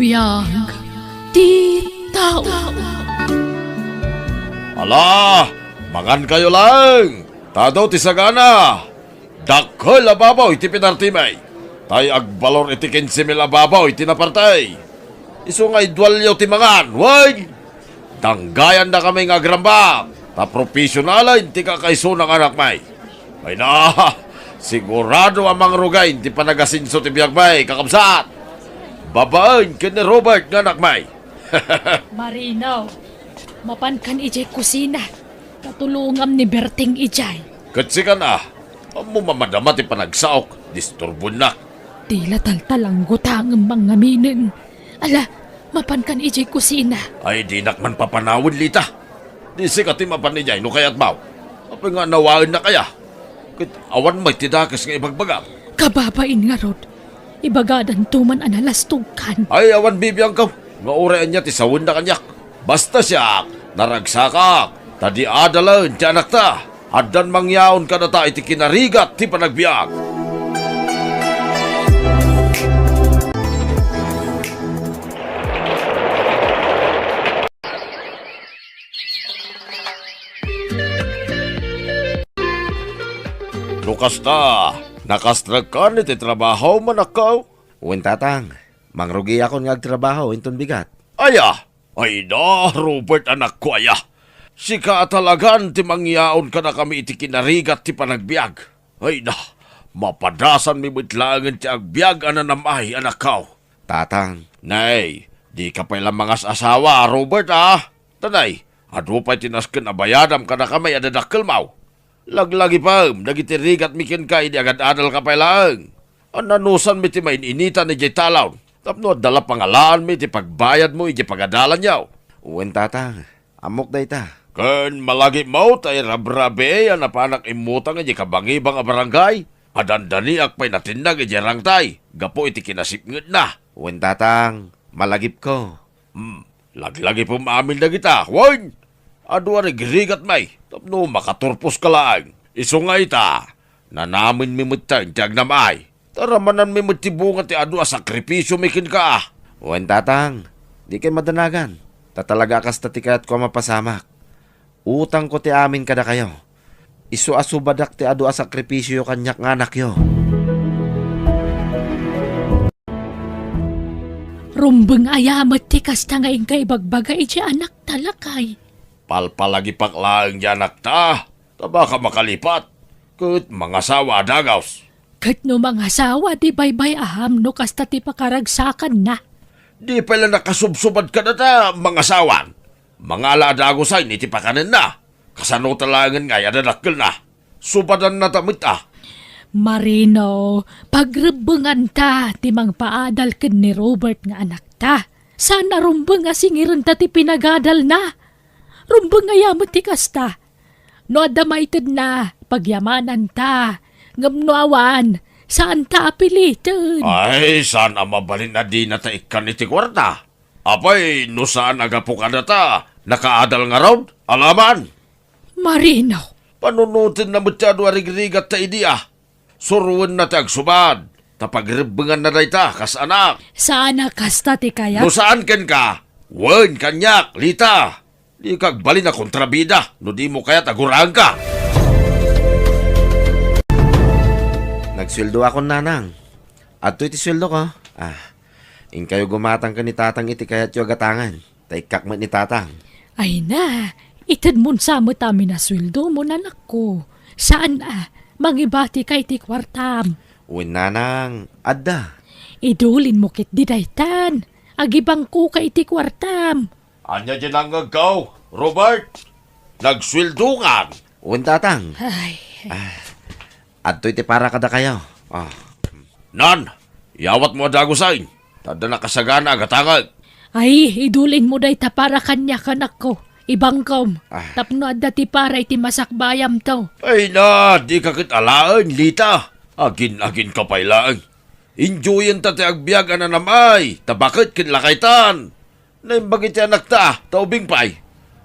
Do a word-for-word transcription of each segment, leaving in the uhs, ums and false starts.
Biag ti tao. Ala, mangankayo laeng. Ta adu ti sagana. Dakkel a baboy ti pinartimi. Tay agbalor iti kinse mil a baboy ti naparti. Isu nga idualyo ti mangan, wen? Danggayannakami nga agrambak, ta profesionalen ti kakaisuna nga anakmi. Ay na, sigurado a mangrugay ti panagasenso ti biagmi, kakabsat. Babaen ken ni Robert nga anakmi. Marino, mapankan idiay kusina, ta tulongam ni Berting idiay. Ket sika na, ammo mamadama ti panagsaok, disturboennak. Dila taltalanggo ta ngem mangngaminen. Ala, mapankan idiay kusina. Ay, dinak man papanawen, Lita. Di sika ti mapan idiay no kayatmo. Apay nga nawaennak aya? Ket awan met ti dakes nga ibagbagam. Kababain ngarud, ibagadanto man a nalastogkan. Ay, awan bibiangko nga uray ania ti sawenna kaniak. Basta siak, naragsakak, ta di adalen ti anakta. Addan mangyaon kadata iti kinarigat ti panagbiag. No kasta, nakastrek kan iti trabaho, manakkaw? Wen, tatang. Mangrugiakon nga agtrabaho inton bigat. Aya! Ay na, Robert, anakko aya. Sika a talagan ti mangyaon kadakami iti kinarigat ti panagbiag. Ay na, mapadasanmi met laengen ti agbiag a nanam-ay, anakko. Tatang. Nay, dika pay la mangas-asawa, Robert, a? Ta nay, adu pay ti nasken a bayadam kadakami a dadakkelmo. Laglagipem dagiti rigatmi kenka idi agad-adalka pay laeng. Ania, nanusanmi ti main-initan idiay talon tapno adda la pangalaanmi iti pagbayadmo idiay pagadalanyo. Wen, tatang, ammok dayta. Ken malagipmo ta irabrabii a napanak immutang idiay kabangibang a barangay a dandaniak pay natinnag idiay rangtay gapu iti kinasipngetna. Wen, tatang, malagipko. Hmm, laglagipem amin dagita, wen? Adu a rigrigatmi tapno makaturposka laeng. Isu nga ita, nanamenmi metten ti agnam-ay. Ta ramananmi met ti bunga ti adu a sakripisiomi kenka. Wen, tatang, dikay madanagan. Ta talaga a kasta ti kayatko a mapasamak. Utangko ti amin kadakayo. Isu a subadak ti adu a sakripisioyo kaniak nga anakyo. Rumbeng aya met ti kasta nga inka ibagbaga idiay anakta, lakay? Palpalagipak laeng diay anakta, ta baka makalipat, ket mangasawa a dagus. Ket no mangasawa, di baybay-am no kasta ti pakaragsakanna. Di pay la nakasubsubad kadata mangasawan. Mangala a dagusen iti pakanenna. Kasano ta laengen ngay a dadakkelna? Subadanna ta met a. Marino, pagrebbenganta ti mangpaadal ken ni Robert nga anakta. Saan a rumbeng a singirenta ti pinagadalna. Rumbeng aya met ti kasta. No adda maitedna, pagyamananta. Ngem no awan, saanta a piliten. Ay, saan a mabalin a dinata ikkan iti kuarta? Apay, no saan a gapu kadata, nakaadal ngarud? Alaman! Marino! Panunotenna met ti adu a rigrigatta idi a. Suroenna ti agsubad, ta pagrebbenganna dayta kas anak. Saan a kasta ti kayat? No saan kenka, wen kaniak, Lita. Dika agbalin a kontrabida no dimo kayat a guraenka. Nagsueldoakon, nanang. Adtoy ti sueldoko. Ah, inkayo gumatang ken ni tatang iti kayatyo a gatangen. Ta ikkak met ni tatang. Ay na, itedmon sa met amin a sueldomon, anakko. Saan a, mangibatika iti kuartam. Wen, nanang, adda. Idulinmo ketdi daytan. Agibangkoka iti kuartam. Ania diay nangngegko, Robert? Nagsueldokan? Wen, tatang. Ay. Ah, adtoy ti para kadakayo. Ah. Nan, iyawatmo a dagusen, ta adda nakasagana a gatangek. Ay, idulinmo dayta para kaniak, anakko. Ibangkom, ah, tapno adda ti para iti masakbayamto. Ay na, dika ket alaen, Lita. Agin-aginka pay laeng. Enjoyenta ti agbiag a nanam-ay, ta baket ken lakaytan. Naimbag iti anakta, ta ubing pay.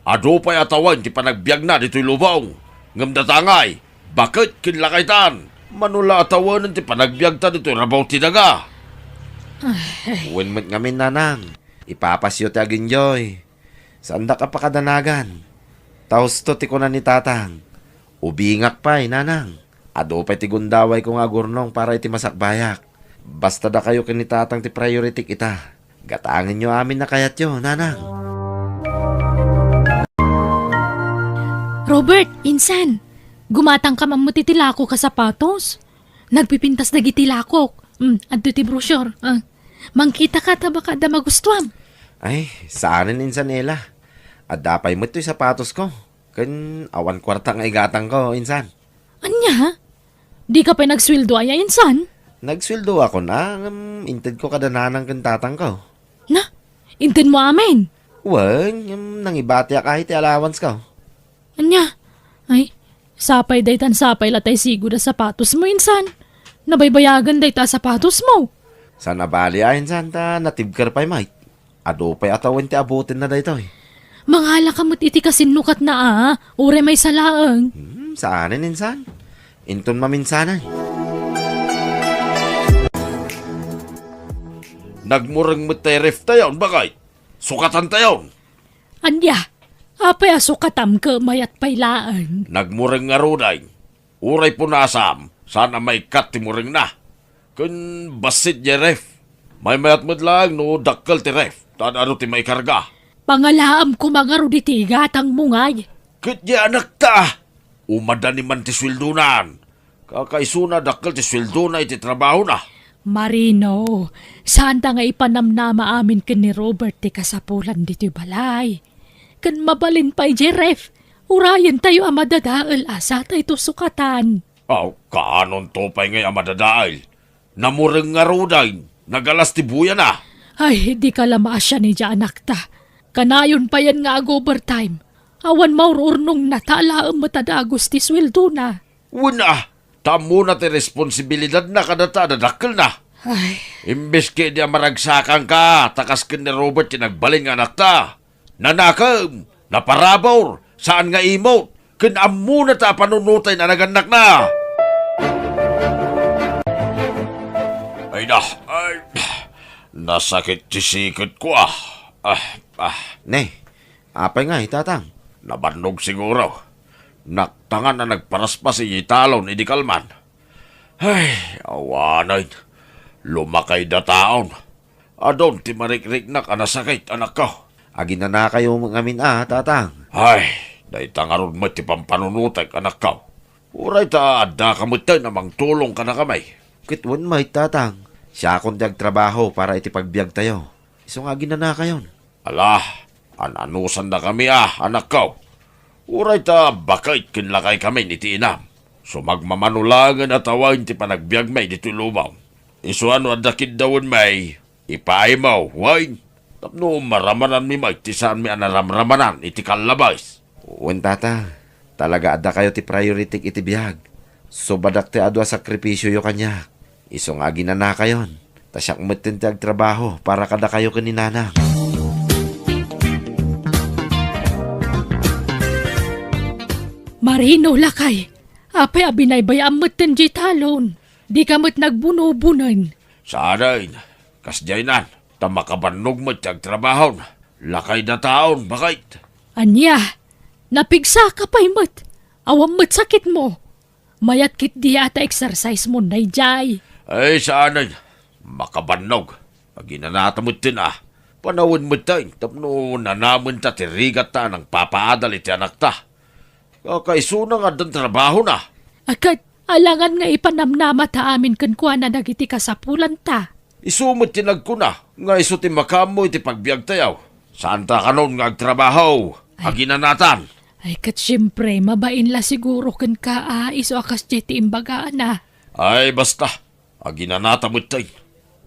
Adu pay a tawen ti panagbiagna ditoy lubong. Ngem data ngay, baket ken lakaytan. Mano la a tawenen ti panagbiagta ditoy rabaw ti daga. Ay. Wen met ngamin, nanang, ipapasyo ti aginjoy. Saandak a pakadanagan. Ta husto ti kuna ni tatang, "Ubingak pay, nanang. Adu pay ti gundawayko nga agurnong para iti masakbayak." Basta dakayo ken ni tatang ti priority ita. Gatangenyo amin a kayatyo, nanang. Robert, insan, gumatangkam ammo ti, ti lakok a sapatos. Nagpipintas dagiti lakok. Mm, adto ti brochure. Ah, mangkita ka ta baka adda magustuam. Ay, saanen insan, Ella. Adda pay met toy sapatosko. Ken awan kuarta nga igatangko, insan. Ania? Di ka pay nagsueldo aya, insan? Nagsueldo ako na, ngem intedko kada nanang ken tatangko. Na? Intedmo amin? Wen, ngem nangibatiak ay ti allowance ko. Ania? Ay, sapay daytan sapay la tay sigud a sapatosmo, insan. Nabaybayagan dayta a sapatosmo. Saan a bali a, insan, ta natibker pay met. Adu pay a tawen ti abutenna daytoy. Mangala ka met iti kasinnukatna a, uray maysa laeng. Hmm, saanen insan. Inton maminsanan. Nagmureng met tay ref tayon, bakay. Sukatan tayon. Ania? Apay a sukatam ket mayat pay laeng? Nagmureng ngaruden. Uray punasam, saan a maikkat ti murengna. Ken bassit diay ref. Maymayat met laeng no dakkel ti ref, ta ad-adu ti maikarga. Pangalaam koma ngarud iti igatangmo ngay. Ket diay anakta, umadani man ti sueldonan. Kakaisuna dakkel ti sueldona iti trabahona. Marino, saanta nga ipanamnama amin ken ni Robert ti kasapulan ditoy balay. Ken mabalin pay diay ref, urayentayo a madadael a satayto sukatan. Aw, kaanonto pay ngay a madadael? Namureng ngaruden, nagalas ti buyana. Ay, dika la maasian idiay anakta. Kanayon payen nga ag-overtime. Awan maur-urnongna ta alaem met a dagus ti sueldona. Wen a, ta ammona ti responsibilidadna kadata a dadakkelna. Ay. Imbes ketdi a maragsakanka, ta kas ken ni Robert ti nagbalin nga anakta. Nanakem, naparabur, saan nga imot, ken ammona ta panunotay a nagannakna. Ay na, ay, nasakit ti siketko, ah. Ah, ah. Ne, apay ngay, tatang? Nabannog siguro. Naktangan a nagparaspas idiay talon idi kalman. Ay, awanen. Lumakay dataon. Adun ti marikriknak a nasakit, anakko. Aginanakayo ngamin a, tatang. Ay, dayta ngarud met ti pampanunotek, anakko. Uray ta addaka metten a mangtulong kadakami. Ket wen met, tatang. Siakon ti agtrabaho para iti pagbiagtayo. Isu nga aginanakayon. Ala, an-anusandakami a, anakko. Uray ta baket ken lakaykamin iti inam. Sumagmamano laengen a tawen ti panagbiagmi ditoy lubong. Isu a no adda kiddawenmi, ipaaymo, wen? Tapno maramananmi met ti saanmi a naramramanan iti kallabes. Wen, tata, talaga addakayo ti priority iti biag. Subadak ti adu a sakripisioyo kaniak. Isu nga aginanakayon, ta siak metten ti agtrabaho para kadakayo ken ni nanang. Marino, lakay, apay a binaybay-am metten diay talon? Dika met nagbunobunen. Saanen, kasdiaynan, ta makabannog met ti agtrabahon. Lakay dataon, baket. Ania? Napigsaka pay met. Awan met sakitmo. Mayat ketdi a ta exercise mo daydiay. Ay, saanen. Makabannog. Aginanata metten a. Panawen metten tapno nanamenta ti rigatta a nangpapaadal iti anakta. Kakaisuna nga addan trabahona. A, ket alangan nga ipanamnamata amin kenkuana dagiti kasapulanta. Isu met ti nagkuna nga isu ti makaammo iti pagbiagtayo. Saanta kanon nga agtrabaho, Ay. aginanatan. Ay, ket siempre, mabain la siguro kenka a isu a kasdiay ti imbagana. Ay, basta. Aginanata metten.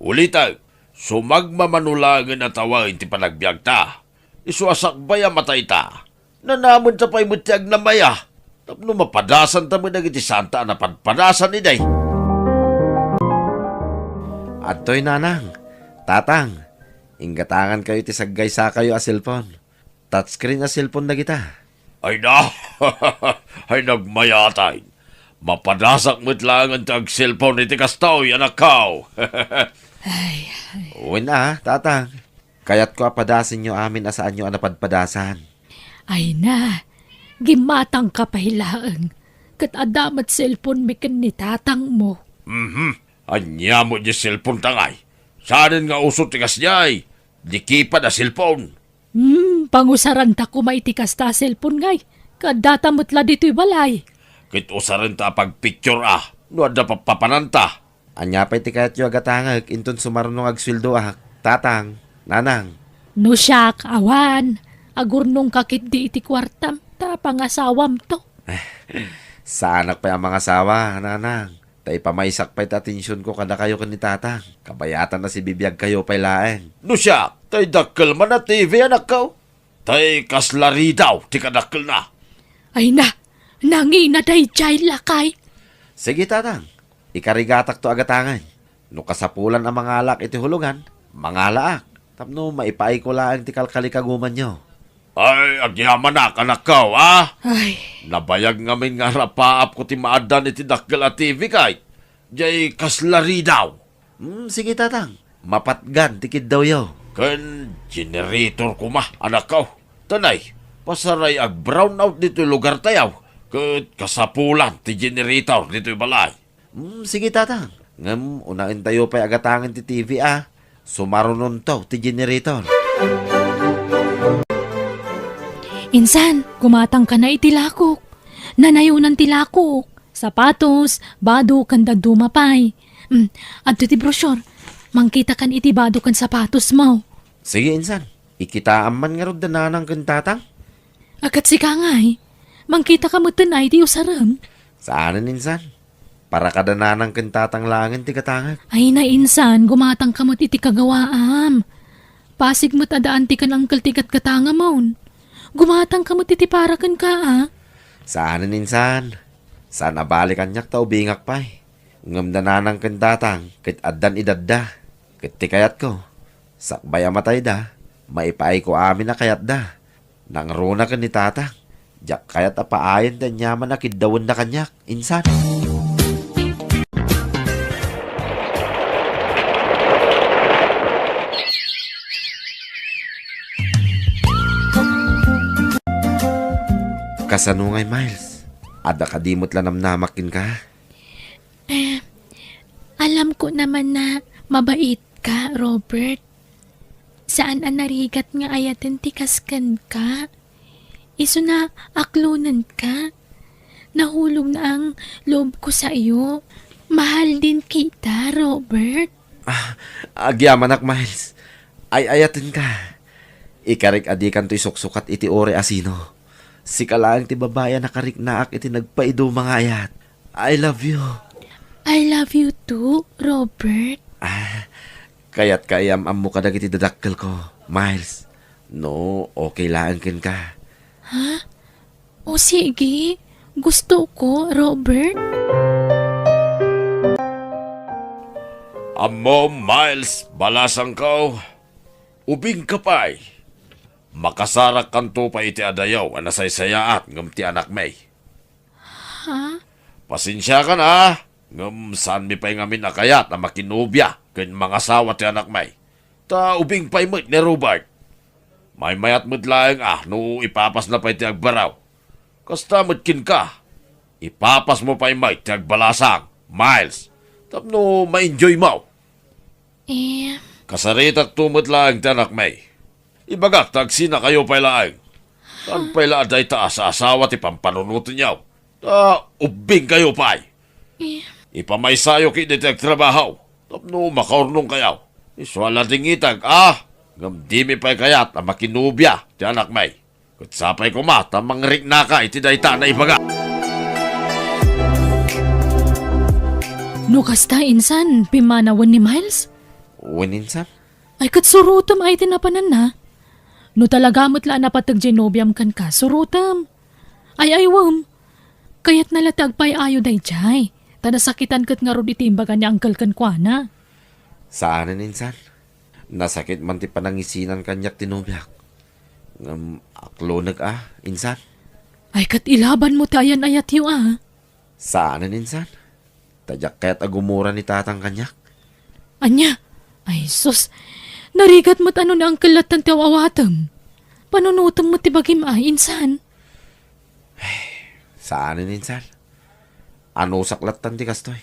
Ulitek, sumagmamano laengen a tawen ti panagbiagta. Isu a sakbay a matayta, nanamenta pay met ti agnamaya. Tapno mapadasanta met dagiti saanta a napadpadasan idi. Adtoy, nanang, tatang, inggatangankayo ti saggaysakayo a cellphone. Touchscreen a cellphone dagita. Ay na! Ay, nagmayatan. Mapadasak met laengen ti agcellphone iti kastoy, anakko. Ay, ay. Wen a, Tatang. Kayatko a padasenyo amin a saanyo a napadpadasan. Ay na, gimatangka pay laeng. Ket adda met cellphone-mi ken ni tatangmo. Mhm. Ania met diay cellphone-ta ngay? Saanen nga uso ti kasdiay? Di keypad a cellphone. Hmm, pangusaranta koma iti kasta a cellphone ngay. Kaddata met la ditoy balay. Ket usarenta a pagpicture a, no adda pappapananta. Ania pay ti kayatyo a gatangek inton sumaruno nga agsueldoak, Tatang, Nanang? No siak, awan. Agurnongka ketdi iti kuartam, ta pangasawamto. Saanak pay a mangasawa, Nanang. Ta ipamaysak pay ti atensionko kadakayo ken ni Tatang. Kabayatan a sibibiagkayo pay laeng. No siak, tay dakkel man a T V, anakko. Tay kasla ridaw ti kadakkelna. Ay na, nangina daydiay lakay. Sige, Tatang. Ikarigatakto a gatangen. No kasapulan a mangalaak iti hulugan, mangalaak. Tapno maipaayko laeng ti kalkalikagumanyo. Ay, agyamanak, anakko, a? Ay. Nabayag ngamin nga arapaapko ti maaddan iti dakkel a T V kay. Jay kasla ridaw. Hmm, sige, Tatang. Mapatgan ti kiddawyo. Ken generator koma, anakko. Tanay, pasaray ag-brownout ditoy lugartayo. Ket kasapulan ti generator ditoy balay. Hmm, sige, Tatang. Ngem unaentayo pay a gatangen ti T V a. Sumarunonto ti generator. Insan, gumatangkana iti lakok. Nanayonan ti lakok. Sapatos, bado, ken dadduma pay. Hmm, adto ti brochure. Mangkitakan iti bado ken sapatosmo. Sige, Insan. Ikitaam man ngarud da Nanang ken Tatang? A ket sika ngay, mangkitaka metten a iti usarem? Saanen, Insan. Para kada Nanang ken Tatang laengen ti gatangek. Ay na, Insan, gumatangka met iti kagawaam. Pasig met a daan ti kan Uncle ti gatgatangamon. Gumatangka met iti para kenka, a? Saanen, Insan. Saan a bali kaniak ta ubingak pay. Ngem da Nanang ken Tatang ket addan edadda. Ket ti kayatko, sakbay a matayda, maipaayko amin a kayatda. Nangruna ken ni Tatang, diak kayat a paayen ti aniaman a kiddawenda kaniak, Insan. Kasano ngay, Miles? Adda kadi met la namnamak kenka? Eh, alam ko naman na mabait ka, Robert. Saan a narigat nga ayaten ti kas kenka. Isu na aklonenka. Nahulog na ang loob ko sa'yo. Mahal din kita, Robert. Ah, agyamanak, Miles. Ay-ayatenka. Ikarik a dikanto isuksukat iti uray a sino. Sika laeng ti babai a nakariknaak iti nagpaiduma nga ayat. I love you. I love you too, Robert. Ah, kayat ka iam-ammo kadagiti dadakkelko, Miles. No, okay laeng kenka. Ha? O sige, gusto ko, Robert. Ammo, Miles, balasangko. Ubingka pay. Makasarakkanto pay iti adayo a nasaysayaat ngem ti anakmi. Ha? Pasensiakan a, ngem saanmi pay ngamin a kayat a makinobia ken mangasawa ti anakmi. Ta ubing pay met ni Robert. Maymayat met laeng a no ipapasna pay ti agbaraw. Kasta met kenka, ipapasmo pay met ti agbalasang, Miles, tapno ma-enjoymo. Eh. Kasaritakto met laeng ti anakmi. Ibagak ta agsinakayo pay laeng. Saan pay la a dayta a saasawa ti pampanunotenyo? Ta ubbingkayo pay. Eh. Ipamaysayo ketdi ti agtrabaho tapno makaurnongkayo. Isu a ladingitag a, ngem dimi pay kayat a makinobia ti anakmi. Ket sapay koma ta mangriknaka iti dayta a naibaga. No kasta, insan, pimmanawen ni Miles? Wen, insan. Ay, ket surotem ay ti napananna. No talaga met la a napateg diay nobiam kenka, surotem. Ay, ay, wen. Kayatna la ti agpay-ayo daydiay. Ta nasakitan ket ngarud iti imbaga ni Uncle kenkuana. Saanen, insan. Nasakit man ti panangisinan kaniak ti nobiak. Ngem aklonek a, insan. Ay, ket ilabanmo ti ayan-ayatyo a. Saanen, insan. Ta diak kayat a gumura ni tatang kaniak. Ania? Ay, sus. Narigat met a no ni Uncle lattan ti aw-awatem. Panunotem met ti bagim a, insan. Saanen, insan. Anusak lattan ti kastoy.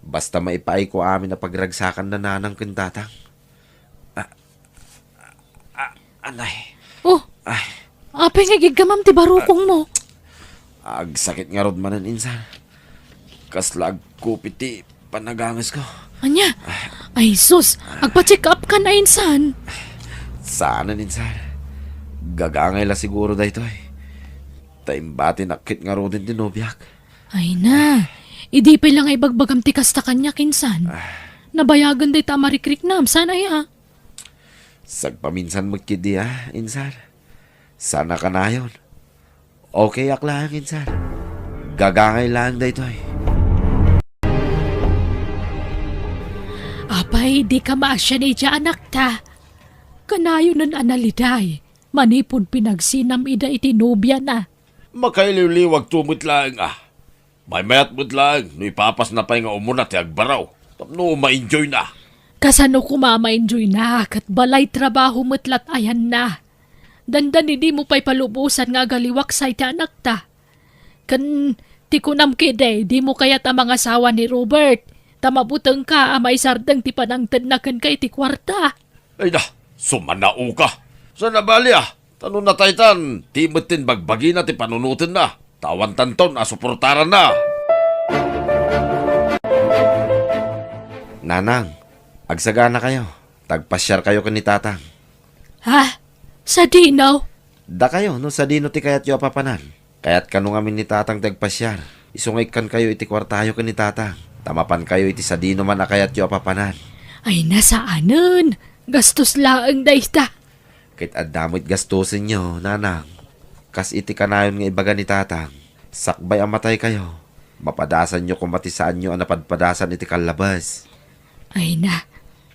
Basta maipaayko amin a pagragsakan da nanang ken tatang. Ah, ah, anay. Oh, Ay. Apay nga igiggamam ti barukongmo? Agsakit ngarud manen, insan. Kasla agkupit ti panagangesko. Ania? Ay, sus, agpa-check up kan a, insan. Saanen, insan. Gagangay la siguro daytoy. Ta imbatinak ket ngaruden ti nobiak. Ay na, idi pay la nga ibagbagam ti kasta kaniak, insan. Nabayagen dayta a marikriknam, saan aya? Sagpaminsan met ketdi a, insan. Saan a kanayon. Okay ak laeng, insan. Gagangay laeng daytoy. Apay, dika maasian idiay anakta. Kanayonen a naliday, manipud pinagsinam ida iti nobiana. Makailiwliwagto met laeng a. Maymayat met laeng no ipapasna pay nga umuna ti agbaraw tapno ma-enjoyna. Kasano koma ma-enjoyna ket balay trabaho met lat-ayanna? Dandani dimo pay palubosan nga agaliwak say ti anakta. Ken ti kunam ketdi, dimo kayat a mangasawa ni Robert, ta mabutengka a maisardeng ti panangtedna kenka iti kuarta. Ay da, sumanaoka. Saan a bali a. Ta no nataytan, ti met ti bagbagina ti panunotenna, ta awantanton a suportaranna. Nanang, agsaganakayo, ta agpasiarkayo ken ni Tatang. Ha? Sadino? Dakayo, no sadino ti kayatyo a papanan. Kayat kano ngamin ni Tatang ti agpasiar. Isu nga ikkankayo iti kuartayo ken ni Tatang, ta mapankayo iti sadinoman a kayatyo a papanan. Ay, na saanen. Gastos laeng dayta. Ket adda met gastosenyo, nanang. Kas iti kanayon nga ibaga ni Tatang, sakbay a mataykayo, mapadasanyo koma ti saanyo a napadpadasan iti kallabes. Ay na,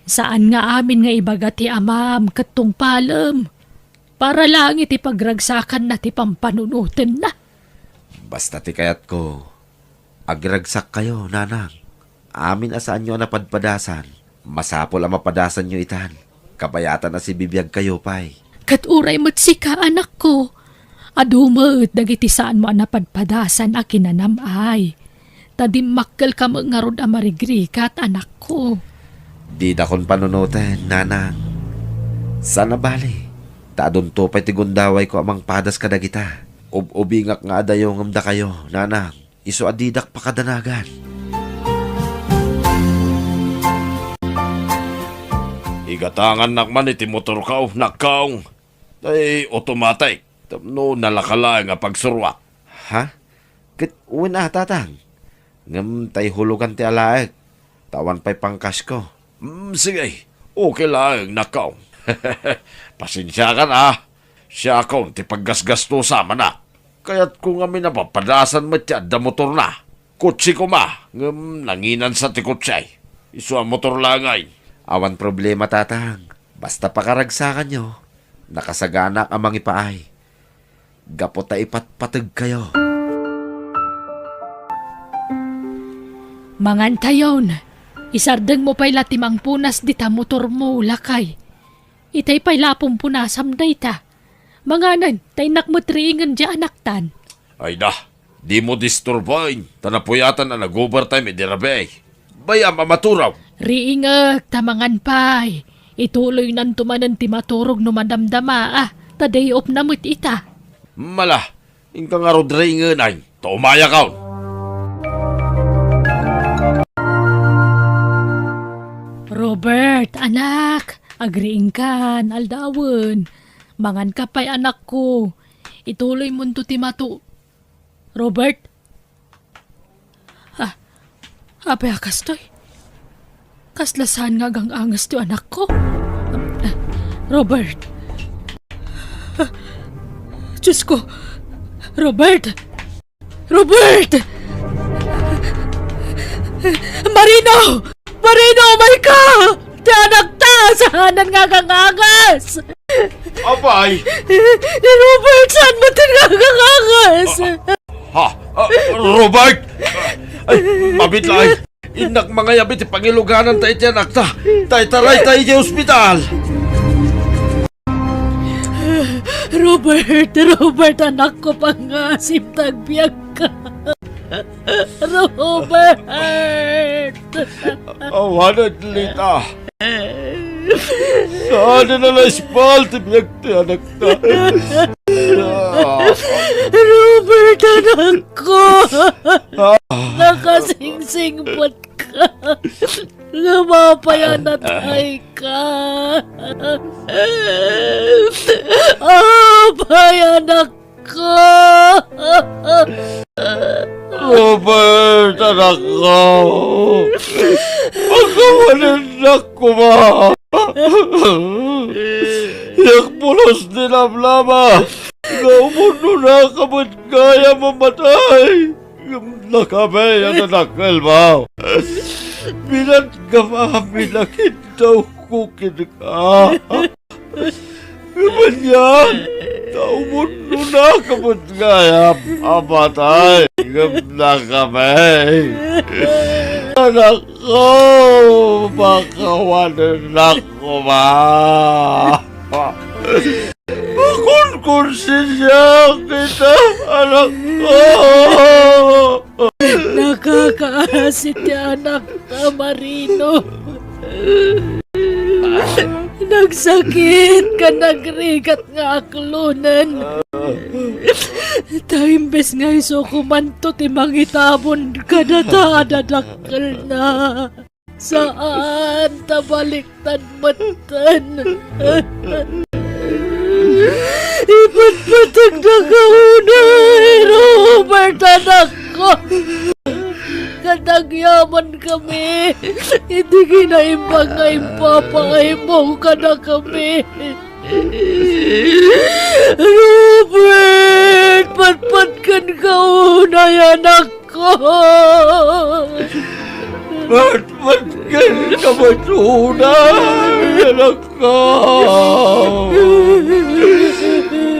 saan nga amin nga ibaga ti amam ket tungpalem. Para laeng iti pagragsakanna ti pampanunotenna. Basta ti kayatko, agragsakkayo, nanang. Amin a saanyo a napadpadasan, masapul a mapadasanyo itan. Kabayatan a sibibiagkayo pay. Ket uray met sika, anakko, adu met dagiti saanmo a napadpadasan a kinanam-ay. Ta dimmakkelka met ngarud a marigrigat, anakko. Didakon panunoten, nanang. Saan a bali, ta adunto pay ti gundawayko a mangpadas kadagita. Ub-ubingak nga adayongem dakayo, nanang. Isu a didak pakadanagan. Igatangannak man iti motorko, nakkaong. Tay automatic, tapno nalaka laeng a pagsuruak. Ha? Ket wen a, Tatang. Ngem tay hulugan ti alaek. Ta awan pay pangkasko. Mm, sige. Okay laeng, nakkaong. Pasensiakan a. Siakon ti paggasgastosa manak. Kayatko ngamin a papadasan met ti adda motorna. Kotse koma, ngem nanginansa ti kotse. Isu a motor laeng. Awan problema, Tatang. Basta pakaragsakanyo, nakasaganak a mangipaay. Gapu ta ipatpategkayo. Mangantayon, isardengmo pay la ti mangpunas dita motormo, lakay. Itay pay la a pumpunasam dayta. Manganen, ta innak met riingen diay anaktan. Ay da, dimo disturboen, ta napuyatan a nag-overtime idi rabii. Bay-am a maturaw. Riingek, ta mangan pay. Ituloynanto manen ti maturog no madamdama, ah, ta day off na met ita. Mala, inka ngarud riingenay, ta umayakon. Robert, anak, agriingkan, aldawen. Manganka pay, anakko. Ituloymonto ti matu-, Robert? Ah, apay a kastoy? Kasla saan nga agang-anges ti anakko? Robert! Diosko! Robert! Robert! Marino! Marino, umayka! Ti anakta, saanen nga agang-anges! Apay! Ni Robert, saan met nga agang-anges? Ah, ah, Robert! Ay, mabit lang. Innak mangayab iti pangilugananta iti anakta. Ta itarayta idiay ospital. Robert, Robert, anakko, pangngaasim ta agbiagka. Robert! Awanen, Lita. Saan a naispal ti biag ti anakta. Robert, anakko! Nakasingsingpetka. Nga apay a natayka. Apay, anakko. Robert, anakko. Pakawanennak koma. Diak pulos ti lamlama nga umurnonaka met gayam a matay. Ngem nakabay a nadakkelmo. Pinatgam amin a kiddawko kenka. Ngem ania, ta umurnonaka met gayam a matay ngem nakabay. Anakko, pakawanennak koma. Makonkonsensiak ita, anakko. Nakakaasi ti anakta, Marino. Nagsakit ken nagrigat nga aklonen. Ta imbes nga isuko manto ti mangitabon kadata a dadakkelna. Saan ta baliktad metten. Ipatpategda ka unay, Robert, anakko. Ket agyamankami iti kinaimbag nga impapaaymo kadakami. Robert, patpatkenka unay, anakko. Patpatkenka met unay, anakko.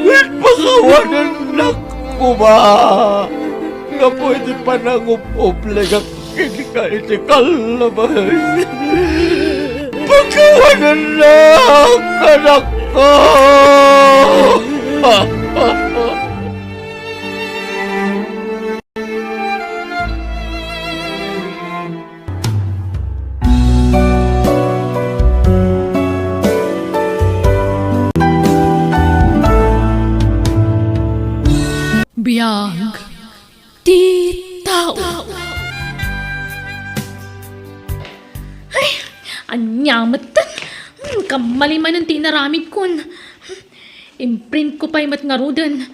Ket pakawanennak koma gapu iti panangub-obligak kenka iti kallabay. Pakawanennak, anakko! Biag ti tao. Ay, ania metten? Hmm, kammali manen ti inaramidkon. Imprintko pay met ngaruden.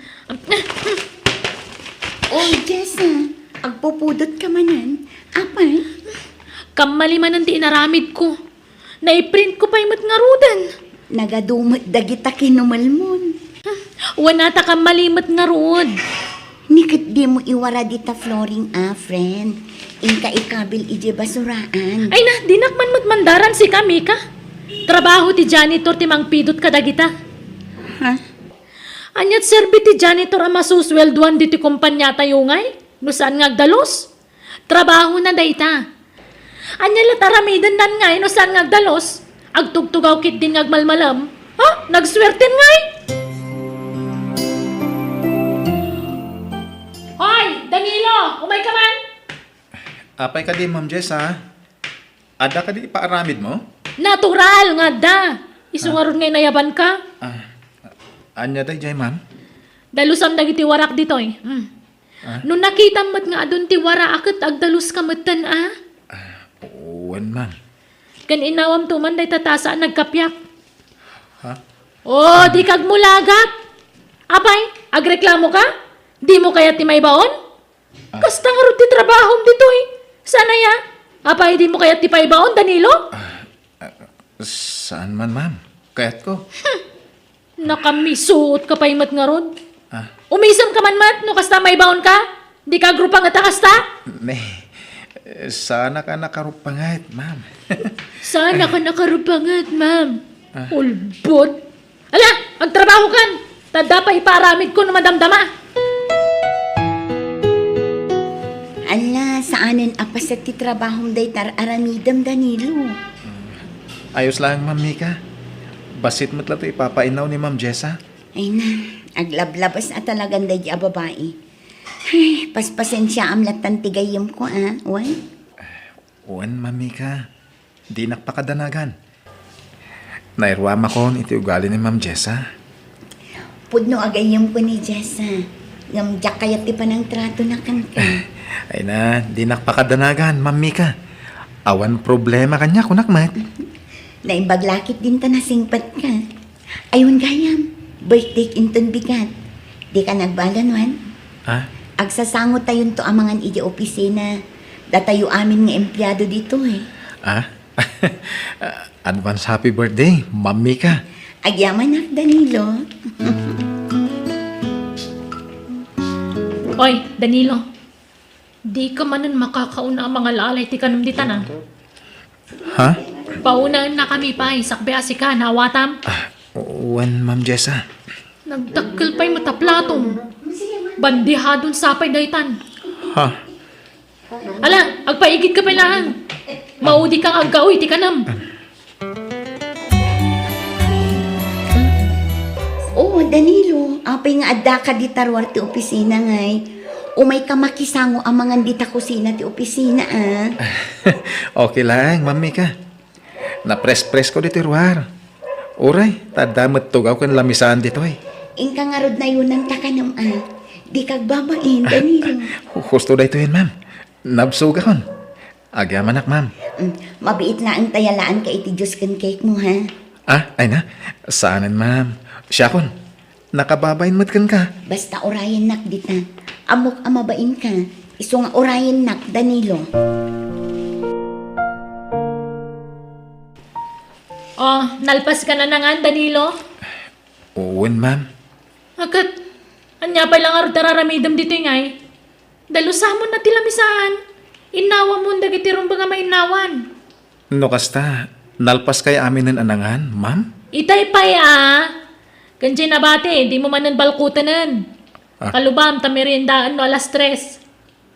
Oy, Jessa, agpupudotka manen. Apay? Kammali manen ti inaramidko. Naiprintko pay met ngaruden. Nagadu met dagita kinumelmon. Wen a ta kammali met ngarud. Ni ket dimo iwara dita flooring a, friend. Inka ikabil idiay basuraan. Ay na, dinak man met mandaran sika, Mika. Trabaho ti janitor ti mangpidot kadagita. Ha? Ania ti serbi ti janitor a masusweldoan ditoy kompaniatayo ngay? No saan nga agdalus? Trabahona dayta. Ania la ti aramidennan ngay no saan nga agdalus? Agtugtugaw ketdin nga agmalmalem? Ha? Nagsuerten ngay? Hoy, Danilo! Umayka man! Apay kadi, Ma'am Jess, ha? Adda kadi ipaaramidmo? Natural nga adda! Isu ngarud nga inayabanka. Ah, ania daydiay, ma'am? Dalusam dagiti warak ditoy. Mm. Ah? No nakitam met nga adun ti wara a ket agdaluska metten a? Ah, wen, ma'am. Ken inawamto man dayta tasa a nagkapiak. Ha? Oh, dika agmulagat! Apay, agreklamoka? Dimo kayat ti maibaon? Ah. Kasta ngarud ti trabahom ditoy. Saan aya? Apay, dimo kayat ti paibaon, Danilo? Ah, ah, saan man, ma'am. Kayatko. Hmm. Nakamisuotka pay met ngarud. Ah. Umisemka man met no kasta maibaonka? Dika agrupanget a kasta? Ne, saanaka a nakarupanget, ma'am. Saanaka a nakarupanget, ma'am. Ah. Ulbod. Ala, agtrabahokan! Ta adda pay ipaaramidko no madamdama. Ala, saanen a paset ti trabahom dayta ar-aramidem, Danilo. Ayos laeng, Ma'am Mika. Bassit met latta ipapainnaw ni Ma'am Jessa. Ay na, aglablabas a talagan daydi a babai. Ay, paspasensiaam lattan ti gayyemko, a, wen? Wen, Ma'am Mika. Dinak pakadanagan. Nairuamakon iti ugali ni Ma'am Jessa. Pudno a gayyemko ni Jessa. Ngem diak kayat ti panangtratona kenka. Ay na, dinak pakadanagan, Ma'am Mika. Awan problema kaniak, kunak met. Naimbag la ketdin ta nasingpetka. Ay, wen gayam, birthday inton bigat. Dika nagbalon, wen? Ah? Agsasangotayonto a mangan idiay opisina. Datayo amin nga empleado ditoy. Ah? Advance happy birthday, Ma'am Mika. Agyamanak, Danilo. Oy, Danilo. Dika manen makakauna a mangalaalay ti kanem ditan, a. Ha? Paunaennakami pay, sakbay a sika, naawatam? Ah, wen, Ma'am Jessa. Nagdakkel pay met a platom. Bandihadon sa pay daytan. Ha? Ala, agpaigidka pay laeng. Maudika nga aggaoy ti kanem. Oh, Danilo, apay nga addaka dita ruar ti opisina ngay? Umayka makisango a mangan dita kusina ti opisina, a. Okay laeng, Ma'am Mika. Napres-presko ditoy ruar. Uray, ta adda met tugaw ken lamisaan ditoy. Inka ngarud nayonanta kanem, a. Dika agbabain, Danilo. Husto daytoyen, ma'am. Nabsogakon. Agyamanak, ma'am. Mm, mabiit laeng ta yalaanka iti juice ken cake mo, ha? Ah, ay na. Saanen, ma'am. Siakon. Nakababain met kenka. Basta urayennak dita. Ammok a mabainka. Isu nga urayennak, Danilo. Oh, nalpaska a nangan, Danilo? Wen, ma'am. Akat, ania pay la ngarud ti ar-aramidem ditoy ngay? Dalusamon na ti lamisaan. Innawamon dagiti rumbeng a mainnawan. No kasta, nalpaskay aminen a nangan, ma'am? Itay pay a. Ken diay nabati, dimo manen balkutenen. Ah. Kalubam ta meriendaen no alas tres.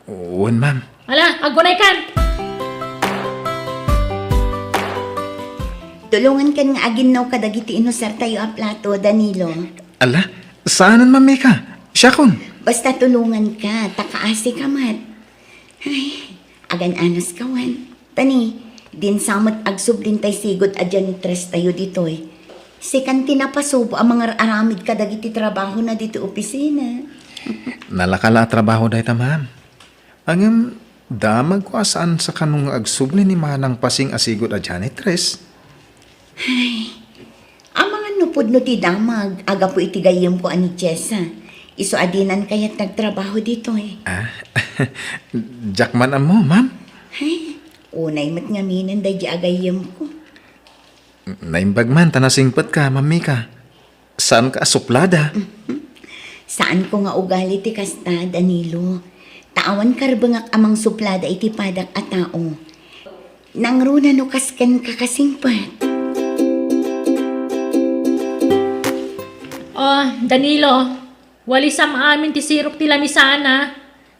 Wen, ma'am. Ala, agunaykan! Tulongankan nga aginnaw kadagiti inusartayo a plato, Danilo. Ala, saanen, Ma'am Mika. Siakon. Basta tulonganka, ta kaasika met. Ay, agan-anos ka, wen. Tani, dinsa met agsubli tay sigud a janitress tayo ditoy. Sikan ti napasubo a mangar-aramid kadagiti trabahona ditoy opisina. Nalaka la a trabaho dayta, ma'am. Ngem, damagko a saan sa kano nga agsubli ni Manang Pasing a sigud a janitress. Ay, amangan no pudno ti damag a gapu iti gayyemko a ni Jessa. Isu a dinan kayat nagtrabaho ditoy. Ah, diak man ammo, ma'am. Ay, unay met ngaminen daydi a gayyemko. Naimbag man ta nasingpetka, Ma'am Mika. Saanka a suplada? Saanko nga ugali ti kasta, Danilo. Ta awan karbengak a mangsuplada iti padak a tao. Nangruna no kasken kakasingpet. Oh, Danilo, walisam amin ti sirok ti lamisaan, a.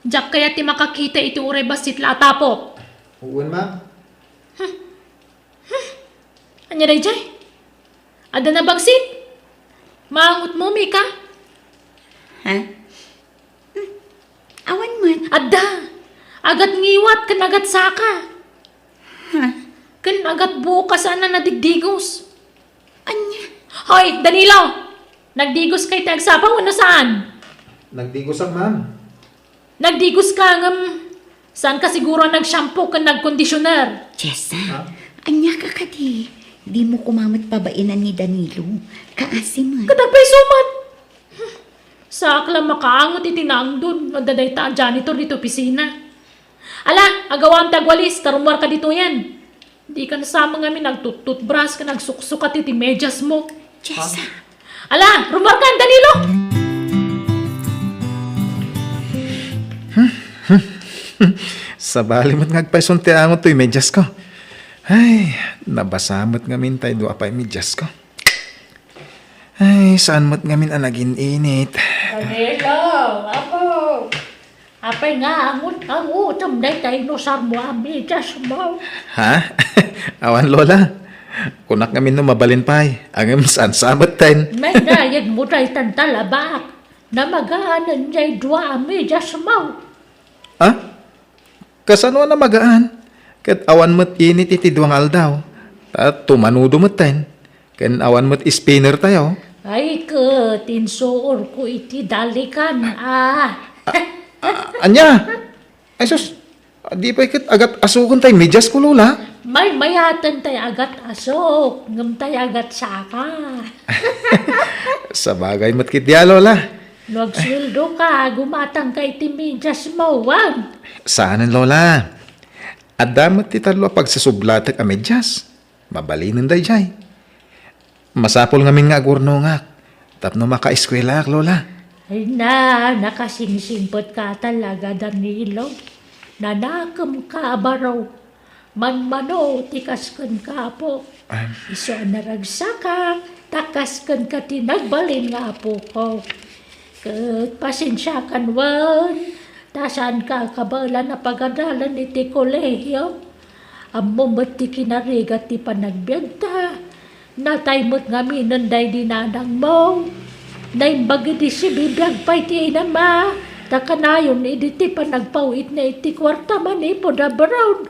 Diak kayat ti makakita iti uray bassit la a tapok. Wen, ma'am. Ania daydiay? Adda nabangsit? Maangotmo, Mika? Ha? Hmm. Awan met. Adda! Agat ngiwat ken agat saka. Ha? Ken agat buok a saan a nadigdigos. Ania? Hoy, Danilo! Nagdigoska iti agsapa wenno saan? Nagdigosak, ma'am. Nagdigoska ngem saanka siguro a nag-shampoo ken nag-conditioner. Jessa, ha? Ania ka kadi? Dimo koma met pabainan ni Danilo. Kaasi met. Kadagpay sumat! Saak la makaangot iti naangdod no adda dayta a janitor ditoy opisina. Ala, agawam ti agwalis, ta rummuarka ditoyen. Dikan sa ngamin nagtut-toothbrush ken nagsuksukat iti mediasmo. Jessa. Ala, rummuarkan, Danilo! Sabali met nga agpayson ti angot toy mediasko. Ay, nabasa met ngamin tay dua pay mediasko. Ay, saan met ngamin a nagin-init. Danilo, apo! Apay nga angut-angutem dayta inusarmo a mediasmo? Ha? Awan, Lola. Kunak ngamin no mabalin pay. Ngem saan sa metten. Nainayegmo daytan talabak. Namagaanen jay dua a mediasmo. Ha? Kasano a namagaan? Ket awan met init iti dua nga aldaw. Ta tumanudo metten. Ken awan met spinner tayo. Ay, ket insuorko iti dalikan, a. A-, a-, ania? Ay, sus, di pay ket agat-asoken tay medias ko, Lola. Maymayaten tay agat-asok, ngem tay agatsaka. Sabagay met ketdi a, Lola. No agsueldoka, gumatangka iti mediasmo, wen? Saanen, Lola. Adda met ti tallo a pagsusublatek a medias. Mabalinen daydiay. Masapul ngamin nga agurnongak tapno makaeskuelaak, Lola. Ay na, nakasingsingpetka talaga, Danilo. Nanakemka a baro. Manmano ti kas kenka, apo. Am. Isu a naragsakak, ta kas kenka ti nagbalin nga apoko. Ket pasensiakan wen, ta saanka a kabaelan a pagadalen iti kolehio. Ammom met ti kinarigat ti panagbiagta. Natay met ngaminen daydi nanangmo. Naimbag idi sibibiag pay ti inammo, ta kanayon idi ti panagpaw-itna iti kuarta manipud abroad.